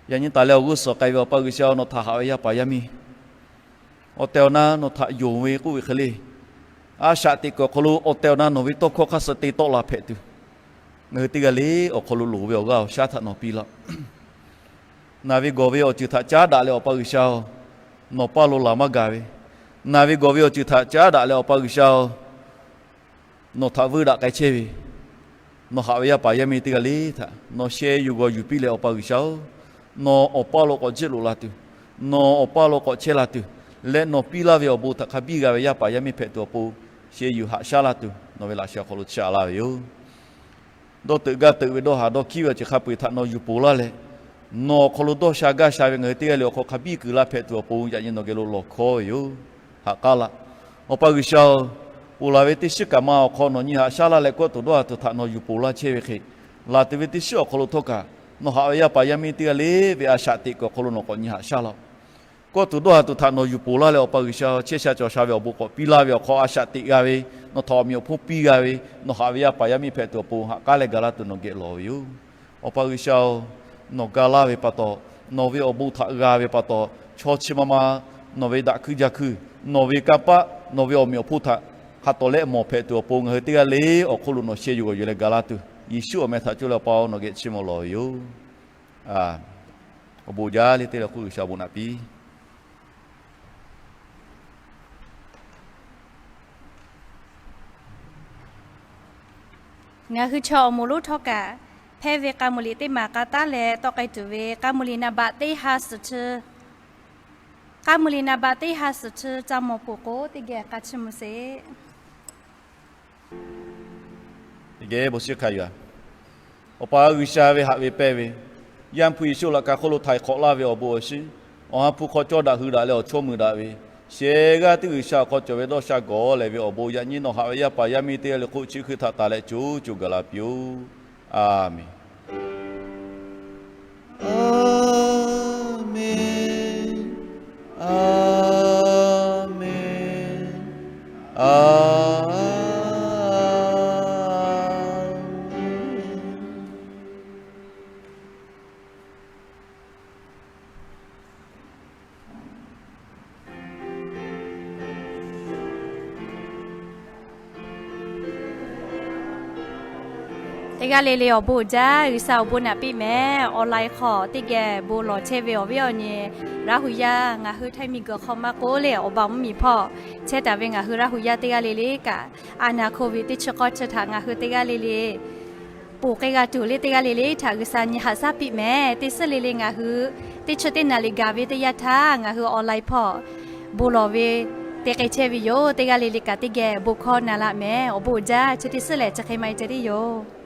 yaꞈ nyi taˍ leh awˬ g'uˇ suhˍ k'ai ve Awˬ pa G'uiˬsha-oˬ, nawˬ htaꞈ haꞈ ve yaˇ paˍ yaˇ miˇ awˬ tehˬ awˬ na nawˬ htaꞈ yonˍ ve k'oˆ ve hk'e le, a shaꞈ teꞈ kuiˬ awˬ hk'aw lo awˬ tehˬ awˬ na nawˬ ve tawˇ hkawˇ hk'a suh te tawˆ la hpehꞈ tuˬ, ngaˬ hui teˇ g'aˇ le awˬ hk'aw lo loˍ ve awˬ g'aˇ awˬ shaˉ htaꞈ nawˬ piˇ laˇ. Naˬ ve gawˬ ve awˬ ceuˬ htaꞈ caˉ daꞈ leh Awˬ pa G'uiˬsha-oˬ, nawˬ paˇ lo laˬ maˇ gaˬ ve, naˬ ve gawˬ ve awˬ ceuˬ htaꞈ caˉ daꞈ leh Awˬ pa G'uiˬsha-oˬ, nawˬ htaꞈ vuiˇ daꞈ k'ai chehˇ ve, nawˬ haꞈ ve yaˇ paˍ yaˇ miˇ teˇ g'aˇ le htaꞈ nawˬ sheh yuˬ g'awˬ yuˬ piˇ leh Awˬ pa G'uiˬsha-oˬ, nawˬ awˬ paˇ lo k'awꞈ jiˆ loꞈ la tuˬ, nawˬ awˬ paˇ lo k'awꞈ chehˇ la tuˬ, leh nawˬ piˇ laˇ ve awˬ bon htaꞈ hk'a biˇ g'a ve yaˇ paˍ yaˇ miˇ hpehꞈ tuˬ awˬ pon, sheh yuˬ haꞈ shaˉ laˇ tuˬ nawˬ ve laꞈ sheh awˬ hk'aw lo chaꞈ laˇ ve yoˬ. Dawˇ teuꞈ gaˇ teuꞈ ve dawˇ haˍ dawˇ hkiˉ ve awˬ ceuˬ hk'a peu-eˬ htaꞈ nawˬ yuˬ poˬ laˇ leh, nawˬ awˬ hk'aw lo dawˇ sha gaˇ sha ve ngaˬ hui teˇ g'aˇ le awˬ hk'aw hk'a biˇ kuiˬ laˇ hpehꞈ tuˬ awˬ pon yaꞈ nyi nawˬ geh lo lawˬ hkawˉ ve yoˬ. Haꞈ k'aˉ laˇ. Awˬ pa G'uiˬsha-oˬ, ponˬ laˬ ve teˇ shiˉ kaꞈ ma awˬ hk'aw nawˬ nyi haꞈ shaˉ laˇ leh kawˆ tuˬ dawˇ haˍ tuˬ htaꞈ nawˬ yuˬ poˬ laˇ chehˇ ve hk'e, laˬ tuˬ ve teˇ shiˉ awˬ hk'aw lo htawˇ kaꞈ nawˬ haꞈ ve yaˇ paˍ yaˇ miˇ teˇ g'aˇ le ve a shaꞈ teꞈ kuiˬ awˬ hk'aw lo nawˬ k'awꞈ nyi haꞈ shaˉ laˇ-oˬ. Kawˆ tuˬ dawˇ haˍ tuˬ htaꞈ nawˬ yuˬ poˬ laˇ leh Awˬ pa G'uiˬsha chehˇ sha cawˬ sha ve awˬ bon k'awꞈ piˇ laˇ ve awˬ hk'aw a shaꞈ teꞈ g'a ve, nawˬ htaꞈ awˬ meꞈ awˬ hponˇ piˇ g'a ve, nawˬ haꞈ ve yaˇ paˍ yaˇ miˇ hpehꞈ tuˬ awˬ pon haꞈ k'aˉ leh ga laˇ tuˬ nawˬ geh lawˬ ve yoˬ. Awˬ pa G'uiˬsha-oˬ, nawˬ ga laˇ ve pa taw, nawˬ ve awˬ bon htaꞈ g'a ve pa taw, chaw chi ma ma nawˬ ve daꞈ hkuiˇ jaˇ hkuiˇ, nawˬ ve kanˇ paˆ, nawˬ ve awˬ meꞈ awˬ hponˇ htaꞈ hk'a tawˍ leh mawˬ hpehꞈ tuˬ awˬ pon ngaˬ hui teˇ g'aˇ le awˬ hk'oˆ lo nawˬ sheh yuˬ g'awˬ yuˬ leh ga laˇ tuˬ, Yeˍsuˆ awˬ meh htaꞈ coˇ leh Awˬ pa-oˬ, nawˬ geh chiˇ mvuh lawˬ ve yoˬ. Awˬ bon jaˇ le teˇ leh hk'oˆ G'uiˬsha awˬ bon naꞈ piˇ. Ngaˬ hui chaw awˬ moˍ lonˉ htawˇ kaꞈ, hpehˇ ve k'a muiˬ liꞈ teˇ maˬ k'a taˉ leh tawˆ k'ai tuˬ ve k'a muiˬ liꞈ naˍ baꞈ teˇ ha suhˍ chi, k'a muiˬ liꞈ naˍ baꞈ teˇ ha suhˍ chi ca mawˬ peuˬ k'o teˇ geh k'a chiˇ mvuh sheˍ. Awˬ pa G'uiˬsha ve haꞈ ve pehnˇ ve, Yaˇ hpu Yeˍsuˆ laꞈ ka hk'oˆ lo htaiˍ hk'awꞈ laˇ ve awˬ bon awˬ shiˉ, Awˬ ha hpu hk'aw cawˇ daꞈ hui daꞈ leh awˬ chawˇ mui daꞈ ve, shehˍ g'aˇ teˇ G'uiˬsha awˬ hk'aw cawˬ ve dawˇ sha gawˬ leh ve awˬ bon yaꞈ nyi nawˬ haꞈ ve yaˇ paˍ yaˇ miˇ teˇ g'aˇ le hk'oˆ chi hkui htaꞈ taˍ leh co co gaˬ la piˇ-oˆ. A menˍ. A menˍ. A menˍ. A menˍ. Teˇ g'aˇ le le awˬ bon uiˍ jaˇ, G'uiˬsha awˬ bon naꞈ piˇ mehˍ. Online hk'aw teˇ geh bon lawˬ chehˇ ve awˬ viˉ awˬ nyi Laˇ hu yaˇ ngaˬ hui Htaiˇ miˬguiˬ hk'aw maˇ k'oˆ le, awˬ ba mvuhˇmiˬ hpawˇ chehˇ taˍ ve ngaˬ hui Laˇ hu yaˇ teˇ g'aˇ le le kaꞈ, a naˍ COVID teˇ chi k'awˇ chi htaꞈ ngaˬ hui teˇ g'aˇ le le ponˬ k'ai g'a tuˬ le teˇ g'aˇ le le htaꞈ G'uiˬsha nyi haꞈ shaˉ piˇ mehˍ. Teˇ suhˉ le le ngaˬ hui teˇ chi teˇ naˍ liꞈ gaˬ ve teˇ yanˇ htaˇ ngaˬ hui online hpawˇ bon lawˬ ve Te k'ai chehˇ ve yoˬ. Teˇ g'aˇ le le kaꞈ teˇ geh bon hkawˇ na laˇ mehˍ. Awˬ bon uiˍ jaˇ. Chi te suhˉ lehˬ chi hk'e ma e ceh tiˉ yoˬ.